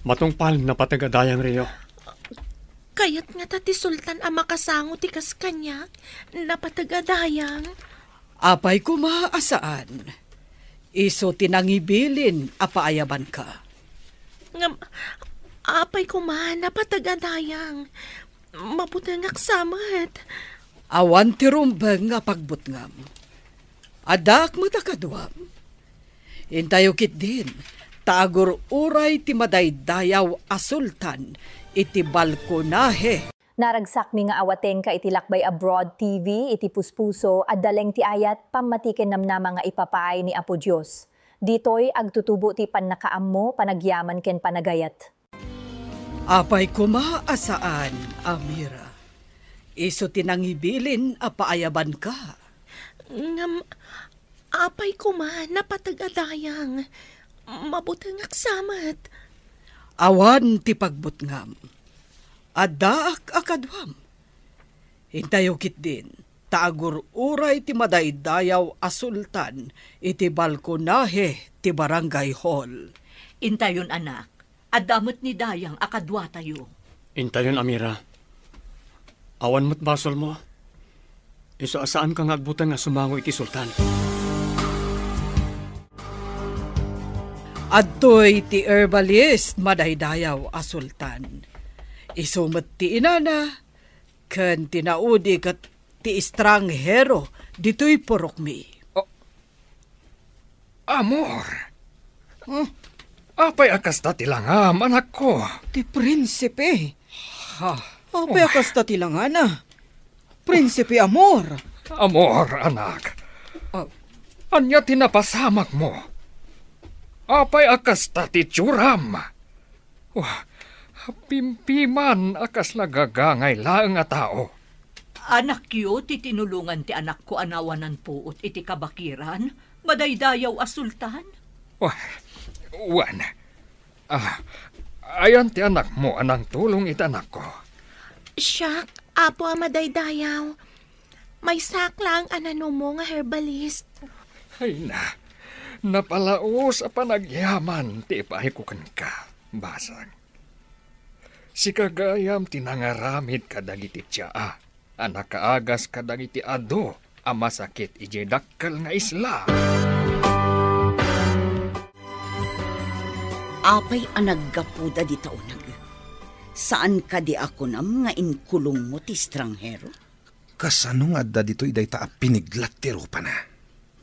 Matungpal, napateg a dayang Rio. Kayat ngata ti sultan a makasango ti kas kaniak, napateg a dayang. Apay koma a saan. Isu ti nangibilin a paayabanka. Ngem, apay koma, napateg a dayang. Mabutengak sa met. Awan ti rumbeng nga pagbutngam. Addaak met a kaduam. Intayo ketdin, ta agur-uray ti madaydayaw a sultan iti balkonahe. Naragsakmi nga awatenka iti Lakbay Abroad T V, iti puspuso, adda laeng ti ayat, pammati ken namnama nga ipapaay ni Apo Dios. Ditoy, agtutubo ti pannakaammo, panagyaman ken panagayat. Apay koma a saan, Amira. Isu ti nangibilin a paayabanka. Ngem, apay koma, napateg a dayang. Mabutengak sa met. Awan ti pagbutngam. Addaak a kaduam. Intayo ketdin, ta agur-uray ti madaydayaw a sultan iti balkonahe ti barangay hall. Intayon, anak. Adda met ni Dayang a kaduatayo. Intayon, Amira. Awan met basolmo. Isu a saanka nga agbuteng a sumango iti sultan. Adtoy ti herbalist, madaydayaw a sultan. Isu met ti inana, ken ti naudi ket ti estranghero ditoy purokmi. Oh, Amor! Hmm? Apay a kasta ti langam, anakko? Ti prinsipe. Ha? Apay a Oh. kasta ti langana? Prinsipe Amor. Amor, anak. Ah. Ania ti napasamakmo? Apay a kasta ti itsuram? Wah, pimpiman a kasla gagangay laeng a tao. Anakyo ti tinulongan ti anakko a nawanan puot iti kabakiran, madaydayaw a sultan? Wah, wen. Ah, ayan ti anakmo a nangtulong iti anakko? Siak, Apo a madaydayaw. Maysaak laeng a nanumo nga herbalist. Ay na, napalaos a panagyaman ti ipaayko kenka, basang. Sika gayam ti nangaramid kadagiti tsaa a nakaagas kadagiti adu a masakit idiay dakkel nga isla. Apay a naggapuda dita uneg? Saan kadi a kunam nga inkulongmo ti estranghero? Kasano nga adda ditoy dayta a piniglat ti rupana?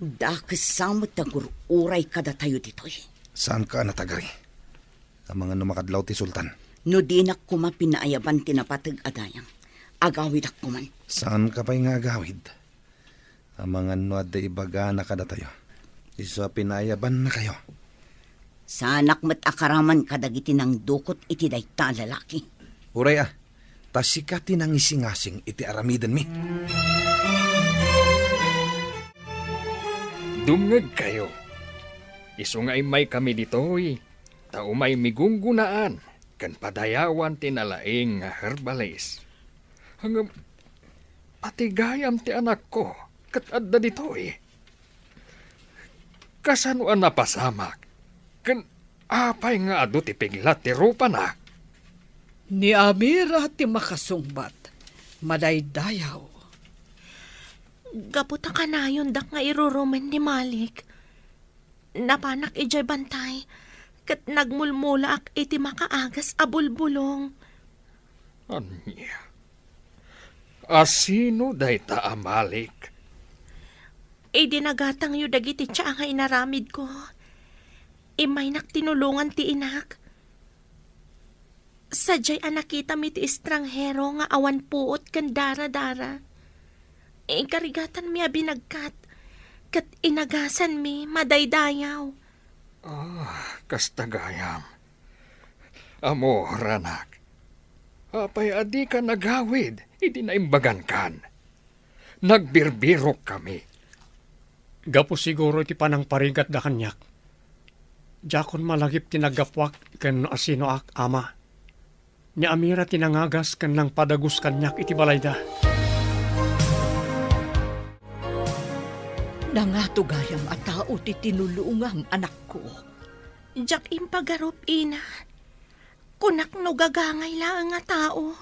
Dakes sa met a gur-uray kadatayo ditoy. Saanka a natagari? Amangan no makadlaw ti sultan. No dinak koma pinaayaban ti napateg a dayang, agawidak koman. Saanka pay nga agawid? Amangan no adda ibagana kadatayo. Isu a pinaayabannakayo. Saanak met a karaman kadagiti nangdukot iti dayta a lalaki. Uray a, ta sika ti nangisingasing iti aramidenmi. Dumngegkayo. Isu nga immaykami ditoy, ta umaymi gunggonaan ken padayawan ti nalaing nga herbalis. Ngem, pati gayam ti anakko ket adda ditoy. Kasano a napasamak? Ken apay nga adu ti piglat ti rupana? Ni Amira ti makasungbat, madaydayaw. Gapu ta kanayondak nga irurumen ni Malik, napanak idiay bantay, ket nagmulmulaak iti makaagas a bulbulong. Ania? Asino dayta a Malik? Idi nagatangyo dagiti tsaa nga inaramidko, immaynak tinulongan ti inak. Sadiay a nakitami ti estranghero nga awan puot ken daradara, inkarigatanmi a binagkat, ket inagasanmi madaydayaw. Ah, kasta gayam. Amor, anak, apay a dika nagawid idi naimbagankan? Nagbirbirokkami. Gapu siguro iti panangparigatda kaniak. Diakon malagip ti naggapuak ken no asinoak, ama. Ni Amira ti nangagas ken nangpadagus kaniak iti balayda. Nangato gayam a tao ti tinulongam, anakko. Diak impagarup, ina. Kunak no gagangay laeng a tao.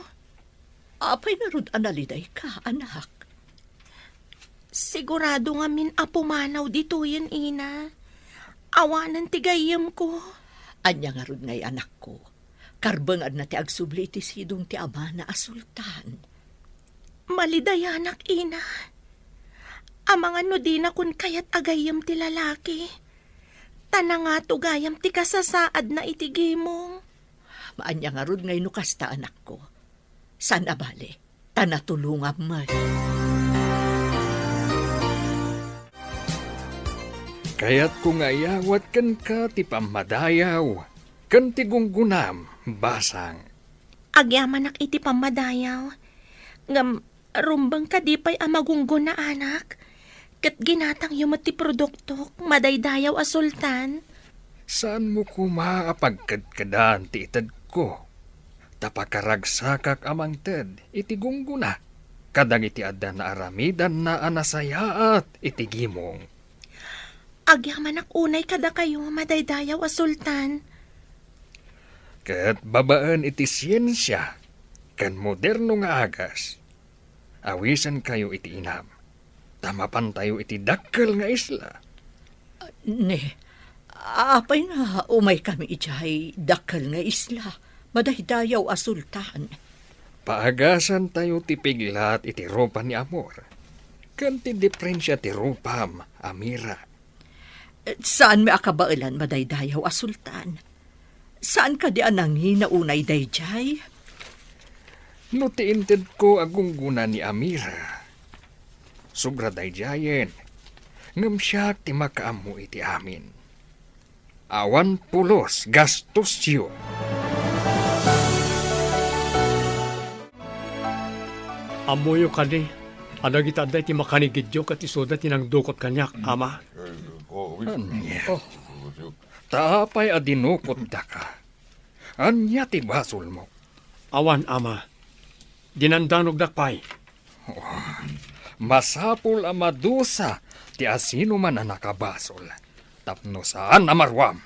Apay ngarud a nalidayka, anak? Sigurado ngamin a pumanaw ditoyen, ina. Awanen ti gayyemko. Ania ngarud ngay, anakko? Karbengna ti agsubli iti sidong ti amana a sultan. Malidayanak, ina. Amangan no dinakon kayat a gayyem ti lalaki. Ta nangato gayam ti kasasaadna iti gimong. Ania ngarud ngay no kasta, anakko? Saan a bale, ta natulongam met. Kayatko nga iyawat kenka ti pammadayaw ken ti gunggonam, basang. Agyamanak iti pammadayaw, ngem rumbeng kadi pay a magunggona, anak? Ket ginatangyo met ti produktok, madaydayaw a sultan. Saanmo koma a pagkedkedan ti itedko, ta pakaragsakak a mangted iti gunggona kadagiti adda naaramidanna a nasayaat iti gimong. Agyamanak unay kadakayo, madaydayaw a sultan. Ket babaen iti siensia ken moderno nga agas, awisenkayo iti inam, ta mapantayo iti dakkel nga isla. Ne, apay nga umaykami idiay dakkel nga isla, madaydayaw a sultan? Paagasantayo ti piglat iti rupa ni Amor, ken ti diprensia ti rupam, Amira. Saanmi a kabaelan, madaydayaw a sultan? Saan kadi a nangina unay daydiay? No ti intedko a gunggona ni Amira, sobra daydiayen, ngem siak ti makaammo iti amin. Awan pulos gastosyo. Ammoyo kadi a dagiti adda iti makanigidyo ket isuda ti nangdukot kaniak, ama? Ania? Oh. Ta apay a dinukotdaka? Ania ti basolmo? Awan, ama. Dinandanogdak pay. Oh, masapul a madusa ti asinoman a nakabasol, tapno saan a maruam.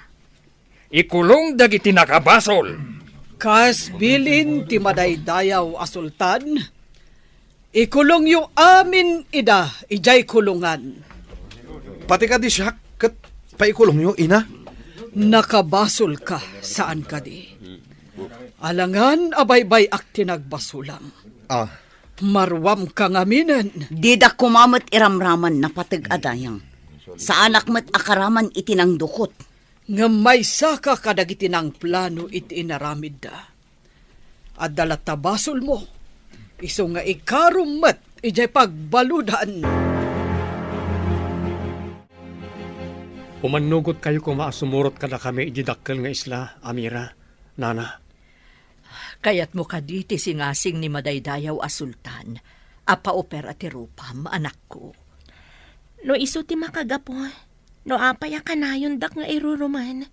Ikulong dagiti nakabasol! Kas bilin ti madaydayaw a sultan, ikulongyo amin ida idiay kulongan. Pati kadi siak ket paikulongyo, ina? Nakabasolka, saan kadi? Alangan a baybay-ak ti nagbasolam. Ah. Maruamka ngaminen. Dida koma met iramraman napateg a dayang. Saanak met a karaman iti nangdukot. Ngem maysaka kadagiti nangplano iti inaramidda. Adda latta basolmo, isu nga ikarom met idiay pagbaludan. Umannugotkayo koma a sumurot kadakami idiay dakkel nga isla, Amira, nana. Kayatmo kadi ti singasing ni madaydayaw a sultan a paopera ti rupam, anakko? No isu ti makagapu, no apay a kanayondak nga iruruman?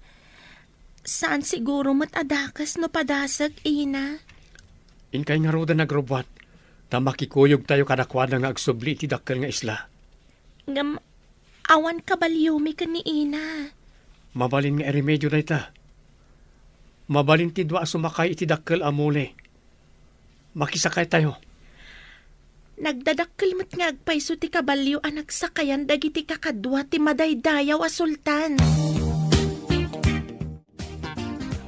Saan siguro met a dakes no padasek, ina. Inkay ngaruden agrubbuat, ta makikuyogtayo kadakuada nga agsubli iti dakkel nga isla. Ngem awan kabaliomi ken ni ina. Mabalin nga iremedio dayta. Mabalin ti dua a sumakay iti dakkel a muli. Makisakaytayo. Nagdadakkel met nga agpayso ti kabalio a nagsakayan dagiti kakadua ti madaydayaw a sultan.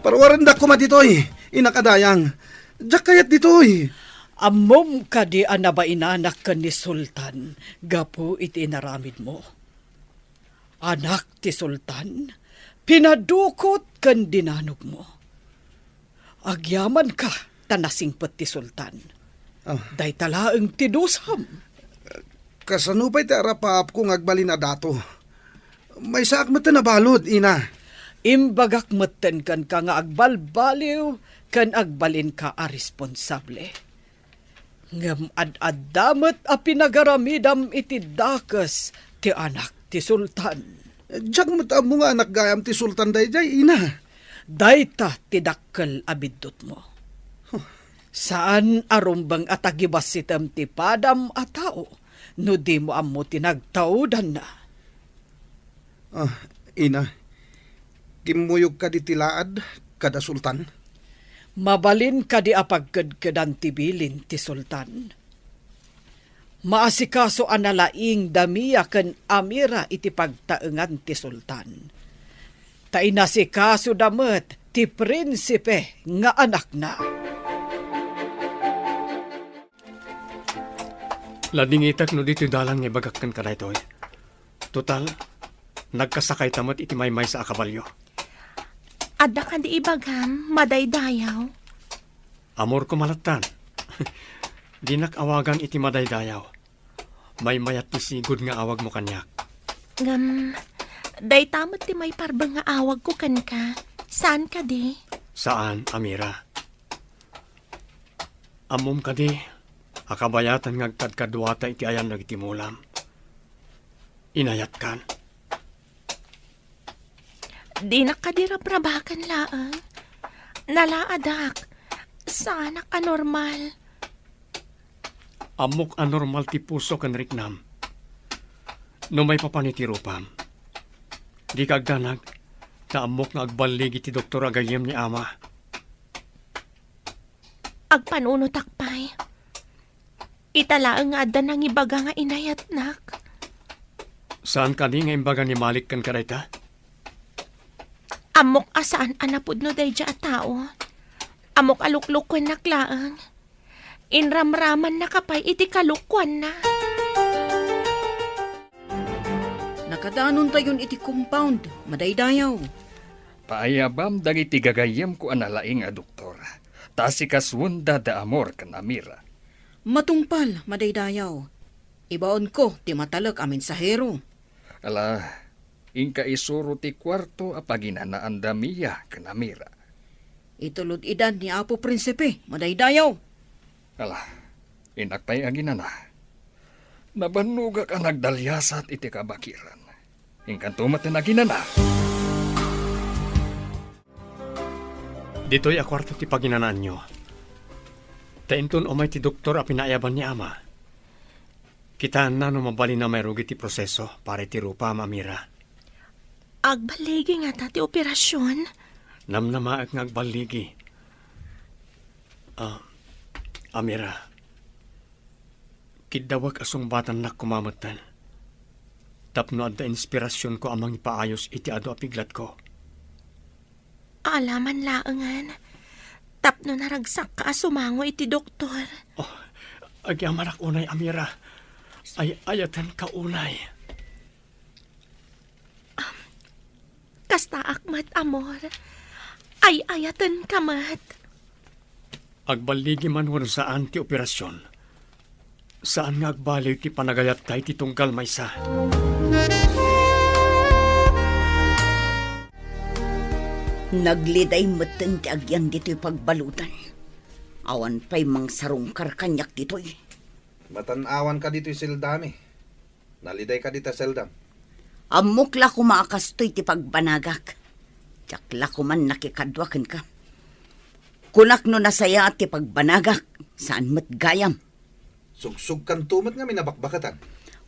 Paruarendak koma ditoy, inak a dayang. Diak kayat ditoy. Ammom kadi a nabainanak ken ni Sultan gapu iti inaramidmo? Anak ti Sultan, pinadukot ken dinanogmo. Agyamanka ta nasingpet ti Sultan. Ah. Dayta laeng ti dusam. Kasano pay ti arapaapko nga agbalin a dato? Maysaak metten a balud, ina. Imbagak metten kenka nga agbalbaliw ken agbalinka a responsable. Ngem ad-adda met a pinagaramidam iti dakes ti anak ti sultan. Diak met ammo nga anak gayam ti sultan daydiay, ina. Dayta ti dakkel a biddutmo. Huh. Saan a rumbeng a tagibassitem ti padam a tao no dimo ammo ti nagtaudanna. Ah, ina, kimmuyog kadi ti laad kada sultan? Mabalin kadi a pagkedkedan ti bilin ti sultan? Maasikaso a nalaing da Mia ken Amira iti pagtaengan ti sultan. Ta inasikasoda met ti prinsipe nga anakna. Ladingitek no ditoy dalan nga ibagak kenka daytoy. Total, nagkasakayta met iti maymaysa a kabalio. Adda kadi ibagam, madaydayaw? Amorko malattan. Dinak awagan iti madaydayaw. Maymayat ti sigud nga awagmo kaniak. Ngem, dayta met ti maiparbeng nga awagko kenka. Saan kadi? Saan, Amira. Ammom kadi a kabayatan nga agkadkaduata iti ayan dagiti mulam. Inayatkan. Dinak kadi rabrabaken laeng. Nalaadak. Saanak a normal. Ammok a normal ti puso ken riknam. No maipapan iti rupam, dika agdanag, ta ammok nga agballigi ti doktor a gayyem ni ama. Agpanunotak pay. Ita laeng nga adda nangibaga nga inayatnak. Saan kadi nga imbaga ni Malik kenka dayta? Ammok a saan a napudno daydiay a tao. Ammok a luklukuennak laeng. Inramramannaka pay iti kalokuanna. Nakadanontayon iti compound, madaydayaw. Paayabam dagiti gagayyemko a nalaing a doktor, ta asikasuenda da Amor ken Amira. Matungpal, madaydayaw. Ibaonko ti matalek a mensahero. Ala, inka isuro ti kuarto a paginanaan da Mia ken Amira. Itulod idan ni Apo Prinsipe, madaydayaw. Ala, innak pay aginana. Nabannogak a nagdaliasat iti kabakiran. Inkanto met ti naginana. Ditoy a kuarto ti paginanaanyo. Ta inton umay ti doktor a pinaayaban ni ama, kitaenna no mabalin a mairugi ti proseso para iti rupam, Amira. Agballigi ngata ti operasion? Namnamaek nga agballigi. Ah, Amira, kiddawek a sungbatannak koma metten tapno adda inspirasionko a mangipaayos iti adu a piglatko. Alaman laengen tapno naragsakka a sumango iti doktor. Oh, agyamanak unay, Amira. Ay-ayatenka unay. Kastaak met, amor. Ay-ayatenka met. Agballigi man wenno saan ti operasion, saan nga agbaliw ti panagayatta iti tunggal maysa. Nagliday metten ti agyan ditoy pagbaludan. Awan pay mangsarungkar kaniak ditoy. Matan-awanka ditoy seldami. Nalidayka dita seldam. Ammok la koma a kastoy ti pagbanagak. Diak la koman nakikadua kenka. Kunak no nasayaat ti pagbanagak, saan met gayam. Sugsugkanto met ngamin a bakbakatan.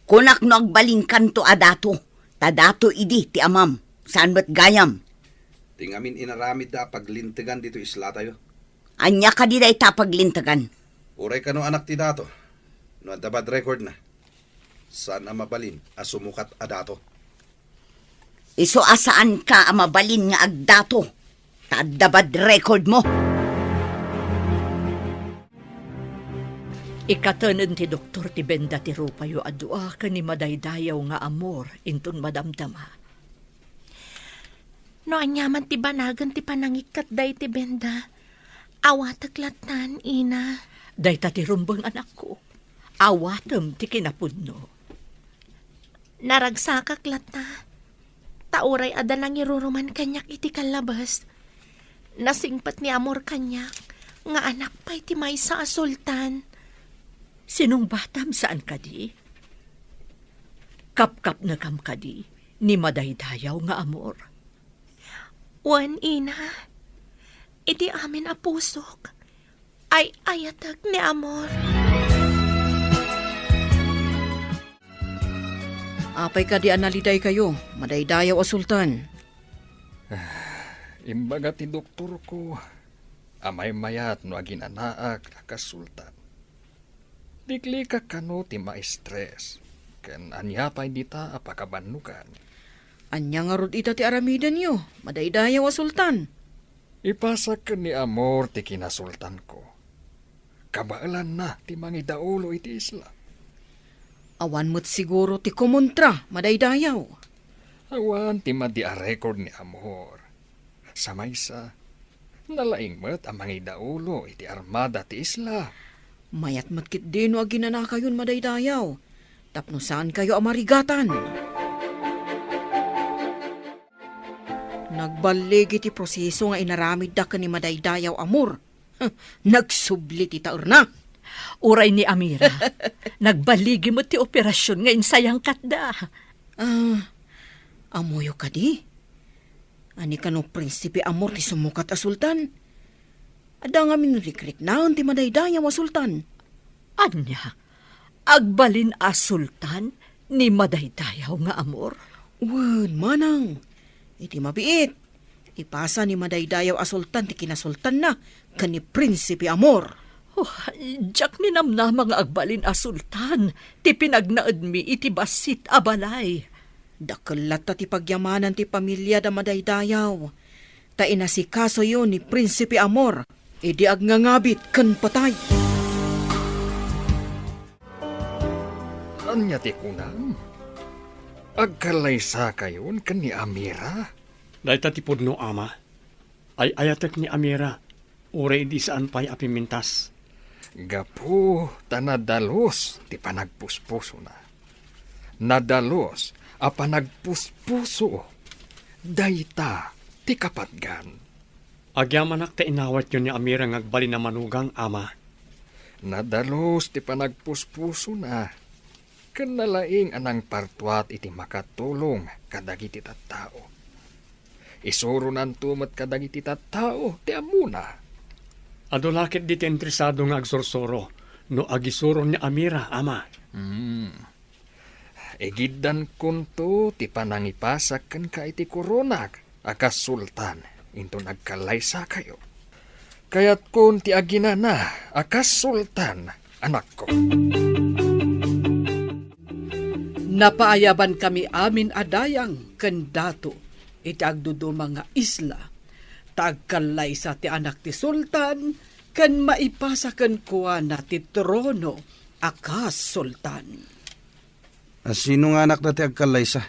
Kunak no agbalinkanto a dato, ta dato idi ti amam, saan met gayam. Ti ngamin inaramidda a paglintegan ditoy islatayo. Ania kadi dayta a paglintegan? Uray kano anak ti dato, no adda bad recordna, saan a mabalin a sumukat a dato. Isu a saanka a mabalin nga agdato, ta adda bad recordmo. Ikatenen ti doktor ti benda ti rupayo a dua ken ni madaydayaw nga amor inton madamdama. No aniaman ti banagen ti panangikkat dayta benda, awatek lattan, ina. Dayta ti rumbeng, anakko. Awatem ti kinapudno. Naragsakak latta, ta uray adda nangiruruman kaniak iti kallabes. Nasingpet ni Amor kaniak nga anak pay ti maysa a sultan. Sinungbatam saan kadi? Kapkapnekam kadi ni madaydayaw nga Amor? Wen, ina. Iti amin a pusok, ay-ayatek ni Amor. Apay kadi a nalidaykayo, madaydayaw a sultan? Imbaga ti doktorko a maymayat no aginanaak a kas sultan. Liklikak kano ti ma-stress, ken ania pay dita a pakabannogan. Ania ngarud ita ti aramidenyo, madaydayaw a sultan? Ipasak ken ni Amor ti kinasultanko. Kabaelanna ti mangidaulo iti isla. Awan met siguro ti kumontra, madaydayaw. Awan ti madi a record ni Amor. Sa maysa, nalaing met a mangidaulo iti armada ti isla. Mayat met ketdi no aginanakayon, madaydayaw, tapno saankayo a marigatan. Nagballigi ti proseso nga inaramidda ken ni madaydayaw Amor. Nagsubli ti taerna. Uray ni Amira, nagballigi met ti operasion nga insayangkatda. Ah, ammoyo kadi? Ania kano Prinsipe Amor ti sumukat a sultan? Adda ngamin rikriknaen ti madaydayaw a sultan. Ania? Agbalin a sultan ni madaydayaw nga Amor? Wen, manang. Iti mabiit, ipasa ni madaydayaw a sultan ti kinasultanna ken ni Prinsipe Amor. Oh, diak ninamnama nga agbalin a sultan ti pinagnaedmi iti bassit a balay. Dakkel latta ti pagyamanan ti pamiliada madaydayaw, ta inasikasoyo ni Prinsipe Amor idi agngangabit ken patay. Ania ti kunam? Agkallaysakayon ken ni Amira? Dayta ti pudno, ama. Ay-ayatek ni Amira, uray idi saan pay a pimmintas. Gapu ta nadalus ti panagpuspusona. Nadalus a panagpuspuso. Dayta ti kapatgan. Agyamanak ta inawatyo ni Amira nga agbalin a manugang, ama. Nadalus ti panagpuspusona, ken nalaing a nangpartuat iti makatulong kadagiti tattao. Isuronanto met kadagiti tattao ti ammona. Adu la ketdi ti interesado nga agsursuro no agisuro ni Amira, ama. Hmm. Igiddankonto ti panangipasak kenka iti koronak a kas sultan inton agkallaysakayo. Kayatkon ti aginana a kas sultan, anakko. Napaayabankami amin a dayang ken dato iti agduduma nga isla, ta agkallaysa ti anak ti sultan ken maipasa kenkuana ti trono a kas sultan. A, sino nga anakda ti agkallaysa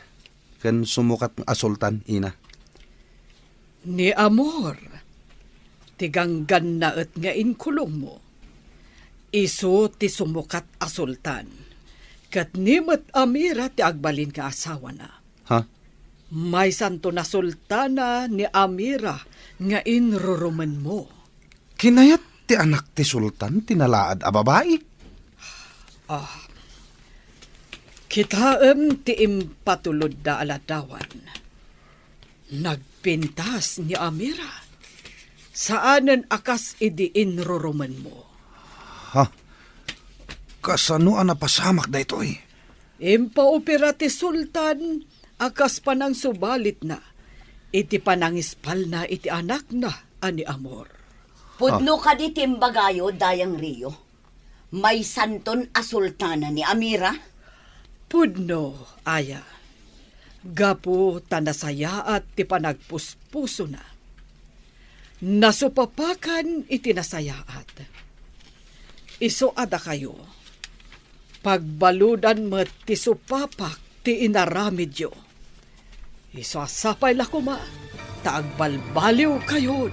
ken sumukat a sultan, ina? Ni Amor, ti ganggannaet nga inkulongmo. Isu ti sumukat a sultan, ket ni met Amira ti agbalin nga asawana. Ha? Maysanto a sultana ni Amira nga inrurumenmo. Kinayat ti anak ti sultan ti nalaad a babai? Ah, kitaem ti impatulodda a ladawan. Nagpintas ni Amira. Saanen a kas idi inrurumenmo. Ha? Kasano a napasamak daytoy? Impaopera ti sultan a kas panangsubalit na iti panangispalna iti anakna a ni Amor. Pudno kadi ti imbagayo, Dayang Rio? Maysanton a sultana ni Amira? Pudno, aya. Gapu ta nasayaat ti panagpuspusona. Nasupapakan iti nasayaat. Isu a dakayo, pagbaludan met ti supapak ti inaramidyo. Isu a sapay la koma ta agbalbaliwkayon.